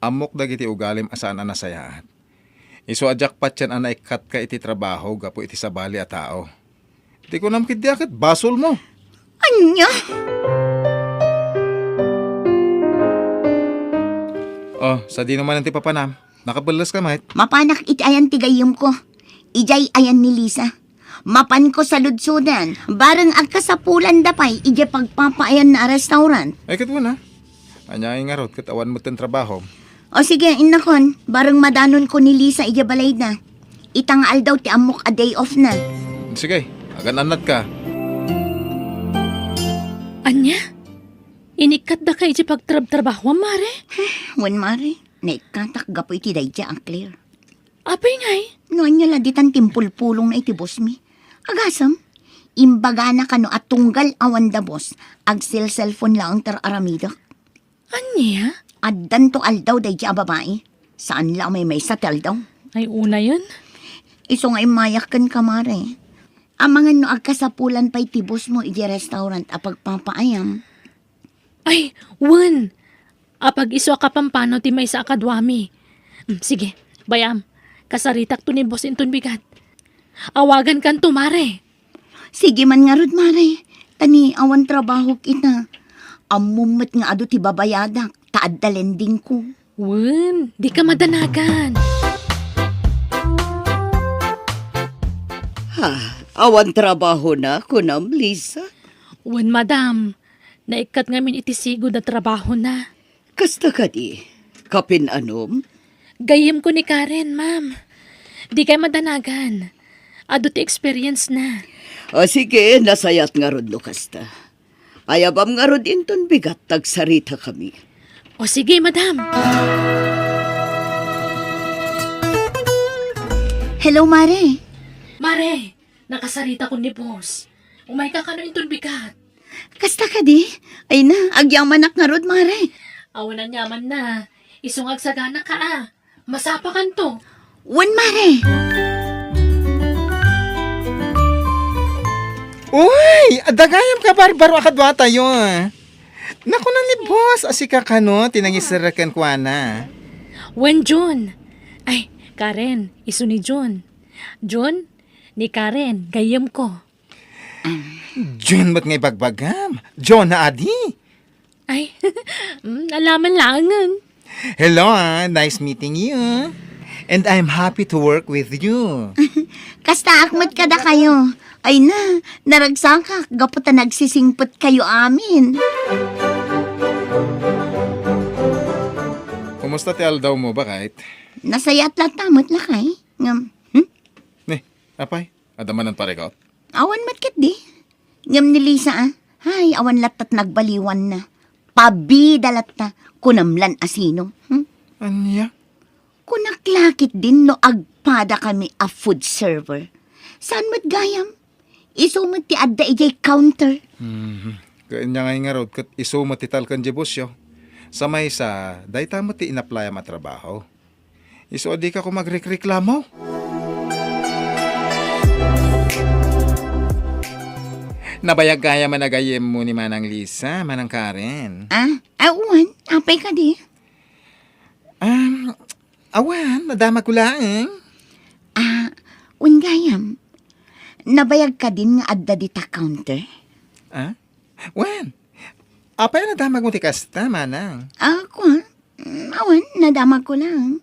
Ammok dagiti ugalim a saan a nasayaat. Isu a diak patien a naikkatka iti trabaho gapu iti sabali a tao. Ti kunam ketdi a ket basolmo. Ania? Oh, sadino manen ti papanam? Nakapelleska met? Mapanak iti ayan ti gayyemko. Idiay ayan ni Lisa. Mapanko saludsodan. Bareng agkasapulanda pay idiay pagpapaayanna a restaurant. Ay, ket wen a. Ania ngay ngarud ket awan metten trabahom? O sige, innakon, bareng madanonko ni Lisa idiay balayda. Ita nga aldaw ti ammok a day off na. Sige, agan-annatka. Ania? Inikkatdaka iti pagtrabtrabahoam, Mare? Wen, Mare. Naikkatak gapu iti daydi a Claire. Apay ngay? No ania la ditan timpulpulongna iti boss mi. Agasem, imbagana kano a tunggal awan da boss, agselselpon laeng ti ar-aramidek. Ania? Addanto aldaw daydi a babai. Saan la a maymaysa ti aldaw. Ay, unayen. Isu nga immayak kenka, Mare. Amangan no agkasapulan pay ti boss mo iti restaurant a pagpapaayam. Ay, wen! Apag-isu a kapampanaw ti maysa a kaduami. Mm, sige, bay-am. Kasaritakto ni boss inton bigat. Awagankanto, Mare. Sige man ngarud, Mare. Ta ni awan trabahok ita. Ammom met nga adu ti babayadak, ta adda lendingko. Wen, dika madanagan. Ha, awan trabahona, kunam, Lisa? Wen, madam. Naikkat ngamin iti sigud a trabahona. Kasta kadi? Kapin-anom? Gayyemko ni Karen, ma'am. Dikay madanagan. Adu ti experience na. O sige, nasayaat ngarud no kasta. Ayabam ngarud inton bigat, agsaritakami. O sige, madam. Hello, Mare. Mare, nakasaritakon ni boss. Umayka kano inton bigat? Kasta kadi? Ay na, agyamanak ngarud, Mare. Awan aniamanna. Isu nga agsaganaka a. Masapakanto. Wen, Mare. Uy, adda gayam kabarbaro a kaduatayo. Nakuna ni boss a sika kano ti nangiserrek kenkuana. Wen, Jun. Ay, Karen, isu ni Jun. Jun, ni Karen, gayyemko. Jun met nga ibagbagam. Jun na adi. Ay, mm, alaman laengen. Hello, ah. Nice meeting you. And I'm happy to work with you. Kastaak met kadakayo. Ay na, naragsakak gapu ta nagsisingpet kayo amin. Kumusta ti aldaw mo, bakit? Nasayaat latta met, lakay. Ngem, hmm? Ni, apay, adda manen parikot? Awan met ketdi. Ngem ni Lisa, ah, hay, awan latta ti nagbaliwanna. Pabida latta, kunam lan a sino. Hmm? Ania? Kunak la ketdin no agpadakami a food server. Saan met gayam? Isu met ti adda idiay counter. Mhm. Ket ania ngay ngarud ket isu met ti talken diay boss yo. Sa maysa, dayta met ti inaplayam a trabaho. Isu a dika koma agrekreklamo. Nabayag gayam a gayyemmo ni Manang Lisa, Manang Karen. Ah, awan. Apay kadi? Um, awan, nadamagko laeng. Ah, wen gayam. Nabayag kadin nga adda dita counter? Ah? Wen, apay a nadamagmo ti kasta, Manang? Ah, kua? Mm, awan, nadamagko lang.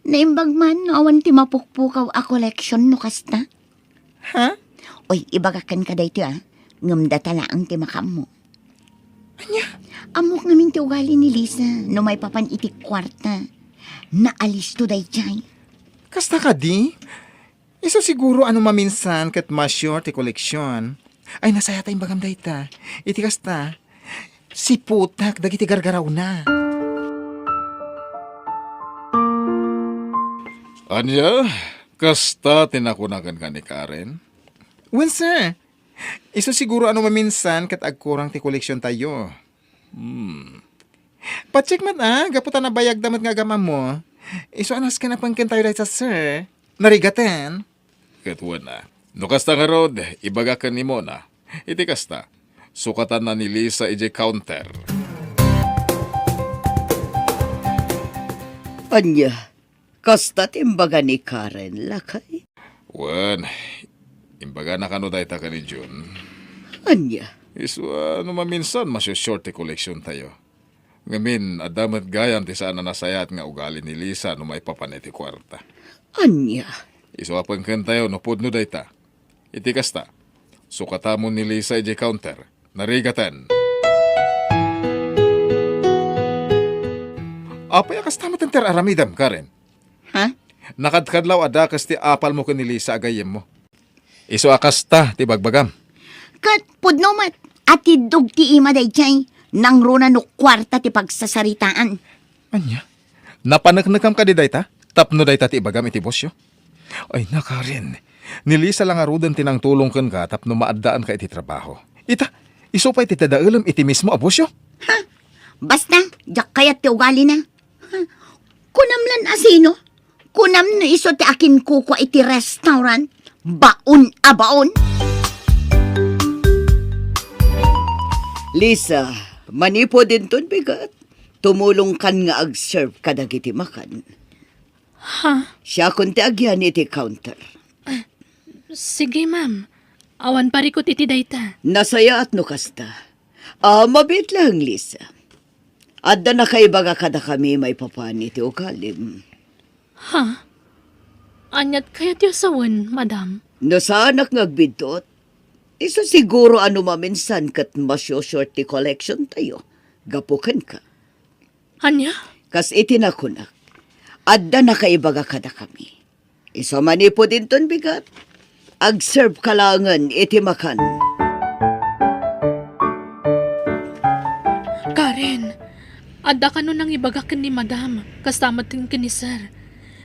Naimbag man no awan ti mapukpukaw a koleksyon no kasta. Ha? Oy, ibagak kenka daytoy, ah. Ngem data laeng ti makaammo. Ania? Ammok ngamin ti ugali ni Lisa no maipapan iti kuarta. Naalisto daydiay. Kasta kadi? Isu siguro a no maminsan ket ma-short ti koleksyon. Ay, nasayaat a imbagam dayta. Iti kasta, siputak dagiti gargarawna. Ania? Kasta ti nakuna kenka ni Karen? Wen, sir. Isu siguro a no maminsan ket agkurang ti koleksiontayo. Hmm. Pacheck met, ah, gapu ta nabayagda met nga agam-ammo. Isu a nasken a pengkentayo dayta, sir. Narigaten. Ket wen, ah. No kasta ngarud, ibagak ken ni Mona. Iti kasta, sukatanna ni Lisa idiay counter. Ania? Kasta ti imbaga ni Karen, lakay? Wen, imbagana kano dayta ken ni Jun. Ania? Isu a no maminsan, masusure ti koleksiontayo. Ngamin, adda met gayam ti saan a nasayaat nga ugali ni Lisa no maipapan iti kuarta. Ania? Isu a pengkentayo no pudno dayta. Iti kasta, sukatamon ni Lisa idiay counter. Narigaten. Apay a kasta met ti ar-aramidem, Karen? Ha? Nakadkadlaw a dakes ti apalmo ken ni Lisa a gayyemmo. Isu a kasta ti bagbagam. Ket pudno met. Atiddog ti ima daydiay, nangruna no kuarta ti pagsasaritaan. Ania? Napaneknekam kadi dayta? Tapno dayta ti ibagam iti bossyo? Ay, na, Karen. Ni Lisa la ngaruden ti nangtulong kenka tapno maaddaanka iti trabaho. Ita, isu pay ti dadaelem iti mismo a bossyo? Ha? Basta, diak kayat ti ugalina. Ha? Kunam lan a sino? Kunam no isu ti akinkukua iti restaurant? Baon a baon! Lisa, manipud inton bigat, tumulongkan nga ag-serve kadagiti makan. Ha? Siakon ti agyan iti counter. Sige, ma'am. Awan parikut iti dayta. Nasayaat no kasta. Ah, mabiit laeng, Lisa. Adda nakaibaga kadakami maipapan iti ugalim. Ha? Aniat kayatyo a sawen, madam? No saanak nga agbiddut, isu siguro a no maminsan ket masio-short ti collection tayo, gapu kenka. Ania? Kas iti nakunak, adda nakaibaga kadakami. Isu a manipud inton bigat, ag-serve ka laengen iti makan. Karen, adda kano nangibaga ken ni Madam, kasta met ken ni Sir.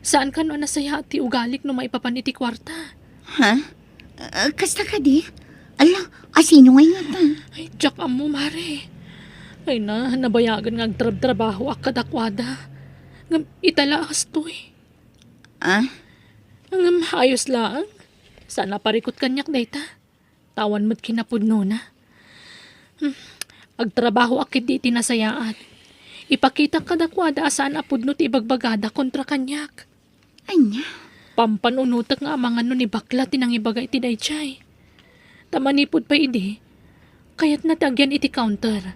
Saan kano a nasayaat ti ugalik no maipapan iti kuarta. Ha? Ah, kasta kadi? Ala, a sino ngay ngata? Ay, diak ammo, Mare. Ay na, nabayagen nga agtrabtrabahoak kadakuada. Ngem ita la, astoy. Ah? Ngem ayos laeng. Saan a parikut kaniak dayta. Awan met kinapudnona. Hmm. Agtrabahoak ketdi iti nasayaat. Ipakitak kadakuada a saan a pudno ti ibagbagada kontra kaniak. Ania? Pampanunotek nga amangan no ni bakla ti nangibaga iti daydiay. Ta manipud pay idi, kayatna ti agyan iti counter.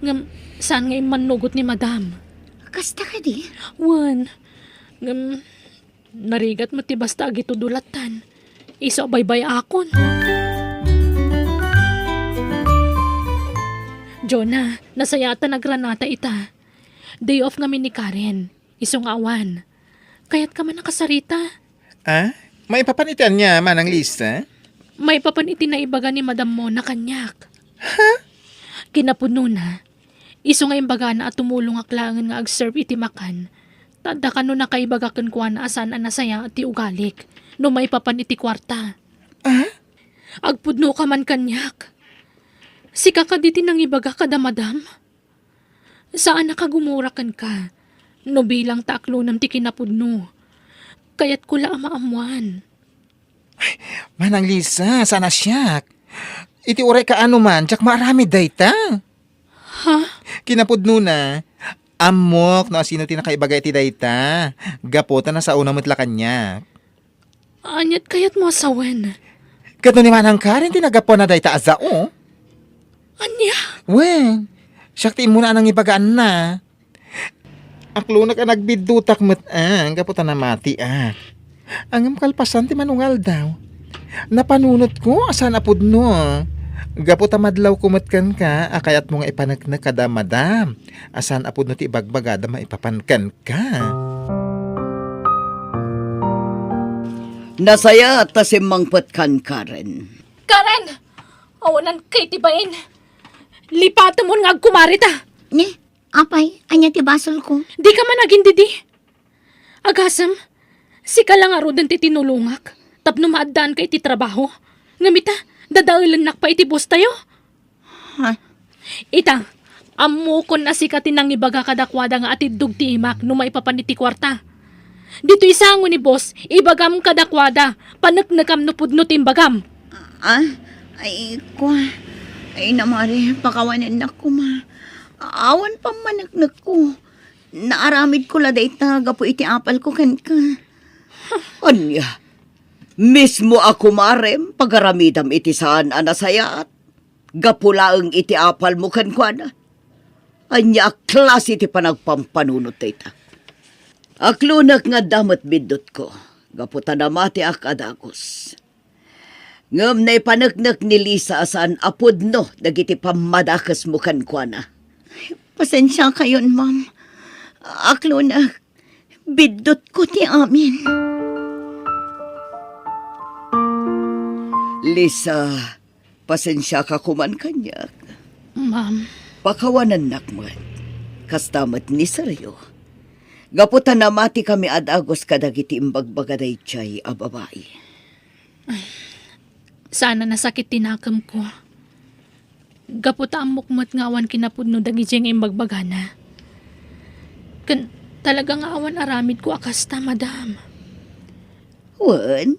Ngem saan nga immannugot ni Madam. Kasta kadi? Wen. Ngem narigat met ti basta agitudo lattan. Isu a baybay-akon. Jonah, nasayaat ta nagranata ita. Day off ngamin ni Karen. Isu nga awan. Kayatka man a kasarita? Ah? Maipapan iti ania, Manang Lisa? Maipapan iti naibaga ni Madam Mona kaniak. Ha? Kinapudnona, isu nga imbagana a tumulongak laengen nga ag-serve iti makan, ta adda kano nakaibaga kenkuana a saan a nasayaat ti ugalik no maipapan iti kuarta. Ah? Agpudnoka man kaniak. Sika kadi ti nangibaga kada Madam? Saanak a gumura kenka. No bilang ta aklonem ti kinapudno, kayatko la a maammoan. Manang Lisa, saan a siak. Iti uray kaano man, diak maaramid dayta. Ha? Kinapudnona, ammok no asino ti nakaibaga iti dayta. Gapu ta nasaona met la kaniak. Aniat kayatmo a sawen? Ket no ni Manang Karen ti naggapuan na dayta a sao? Ania? Wen, siak ti immuna a nangibagaanna. Aklonek a nagbiddutak met, ah, gapu ta namatiak. Ngem kalpasan ti manungaldaw, napanunotko a saan a pudno. Gapu ta madlawko met kenka a kayatmo nga ipaneknek kada Madam a saan a pudno ti ibagbagada maipapan kenka. Nasayaat ta simmangpetkan, Karen. Karen! Awanan kay ti bain. Lipatemon nga agkumarita. Ni, apay, ania ti basolko? Dika man agindidi. Agasem, sika la ngaruden ti tinulongak tapno maaddaanka iti trabaho. Ngem ita, dadaelennak pay iti boss tayo. Ha? Ita, ammokon a sika ti nangibaga kadakuada nga atiddog ti imak no maipapan iti kuarta. Ditoy sango ni boss, ibagam kadakuada, paneknekam no pudno ti imbagam. Ah? Ay, kua. Ay, namari, pakawanennak koma. Awan pammaneknekko. Naaramidko la dayta gapu iti apalko kenka. Ania? Mismo a kumarem, pagaramidam iti saan a nasayaat? Gapu laeng iti apalmo kenkuana? Ania a klase ti panagpampanunot dayta? Aklonek nga adda met biddutko, gapu ta namatiak a dagus. Ngem naipaneknek ni Lisa a saan a pudno dagiti pammadakesmo kenkuana. Pasensiakayon, ma'am. Aklonek, biddutko ti amin. Lisa, Pasensiaka koman kaniak. Ma'am. Pakawanennak met. Kasta met ni Sergio. Gapu ta namatikami a dagus kadagiti imbagbaga daydiay a babai. Saan a nasakit ti nakemko. Gapu ta ammok met nga awan kinapudno dagidiay nga imbagbagana. Ken talaga nga awan aramidko a kasta, madam. Wen,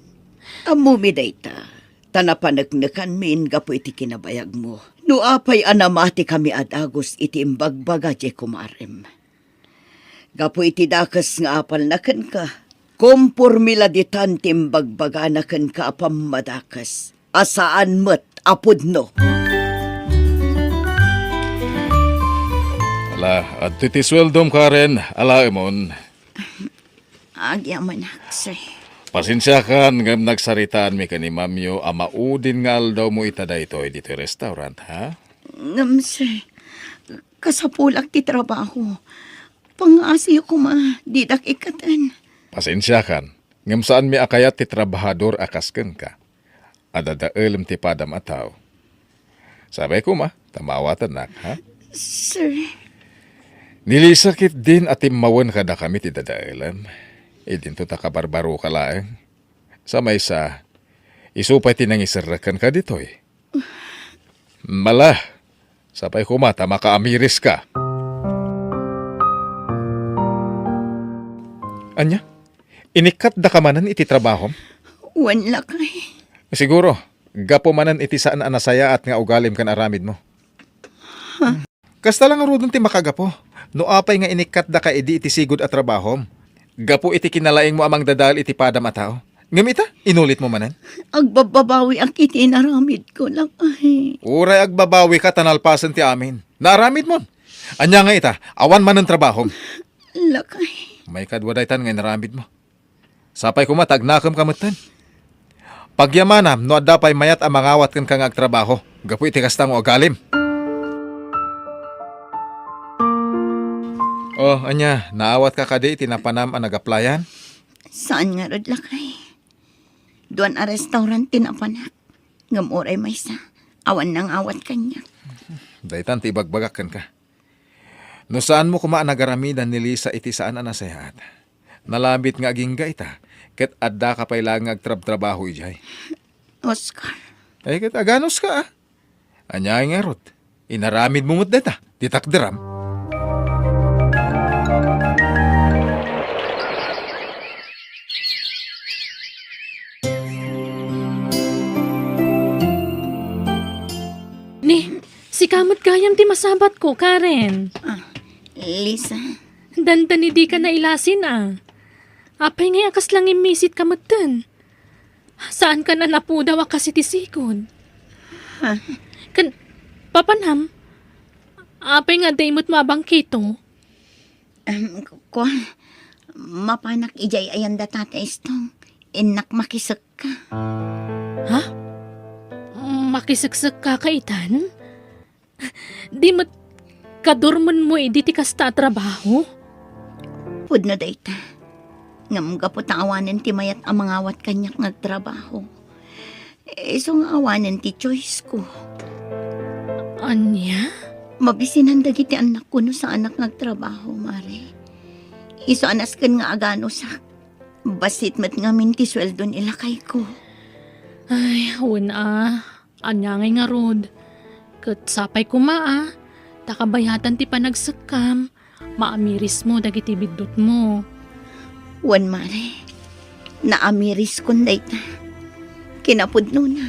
ammomi dayta, ta napaneknekanmin gapu iti kinabayagmo. No apay a namatikami a dagus iti imbagbaga diay kumarem. Gapu iti dakes nga apalna kenka, kompormi la ditan ti imbagbagana kenka a pammadakes a saan met a pudno. Ala, adtoy ti sueldom, Karen. Alaemon. Agyamanak, sir. Pasensiakan ngem nagsaritaanmi ken ni Mamyo a maudin nga aldawmo ita daytoy ditoy restaurant, ha? Ngem, sir, kasapulak ti trabaho. Pangngaasiyo koma, didak ikkaten. Pasensiakan, ngem saanmi a kayat ti trabahador a kas kenka. Adadaelem ti padam a tao. Sapay koma, ta maawatennak, ha? Sir. Ni Lisa ketdin a timmawen kadakami ti dadaelem. Idinto ta kabarbaroka laeng. Sa maysa, isu pay ti nangiserrek kenka ditoy. Mala, sapay koma ta makaamiriska. Ania? Inikkatdaka manen iti trabahom? Wen, lakay. Siguro, gapu manen iti saan a nasayaat nga ugalim ken aramidmo. Kasta la ngaruden ti makagapu. No apay nga inikkatdaka idi iti sigud a trabahom, gapu iti kinalaingmo a mangdadael iti padam a tao. Ngem ita, inulitmo manen? Agbabbabawiak iti inaramidko, lakay. Uray agbabawika ta nalpasen ti amin. Naaramidmon. Ania nga ita, awan manen trabahom. Lakay. Maikadua daytan nga inaramidmo. Sapay koma ta agnakem ka metten. Pagyamanam no adda pay mayat a mangawat kenka nga agtrabaho gapu iti kasta nga ugalim. Oh, ania, naawatka kadi iti napanam a nagaplayan? Saan ngarud, lakay. Duan a restaurant ti napanak. Ngem uray maysa, awan nangawat kaniak. Daytan ti ibagbagak kenka. No saanmo koma a nagaramidan ni Lisa iti saan a nasayaat, nalabit nga agingga ita, ket addaka pay laeng nga agtrabtrabaho idiay. Oscar. Ay, ket aganuska, a? Ania ngarud? Inaramidmo met dayta, ti takderam. Ni, sika met gayam ti masabatko, Karen. Ah, Lisa. Dandani dika nailasin, a. Apay ngay a kasla ngimmisit ka metten? Saankan a napudaw a kas iti sigud. Ha? Ken, papanam, apay nga adda imutmo a bangkito? Em, ku-, kua, mapanak idiay ayan da Tata Estong. Innak makisekka. Ha? Makiseksekka ka itan? Di met kadurmenmo idi ti kasta a trabaho? Pudno dayta. Ngem gapu ta awanen ti mayat a mangawat kaniak nga agtrabaho, isu nga awanen ti choice ko. Ania? Mabisinan dagiti annakko no saanak nga agtrabaho, Mare. Isu a nasken nga aganusak. Bassit met ngamin ti sueldo ni lakayko. Ay, wen a. Ania ngay ngarud? Ket sapay koma a, ta kabayatan ti panagsekkam, maamirismo dagiti biddutmo. Wen, Mare, naamiriskon dayta. Kinapudnona,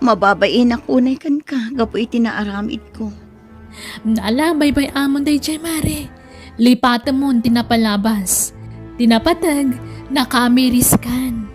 mababainak unay kenka gapu iti naaramidko. Ala, baybay-amon daydiay, Mare. Lipatemon ti napalabas. Ti napateg, nakaamiriskan.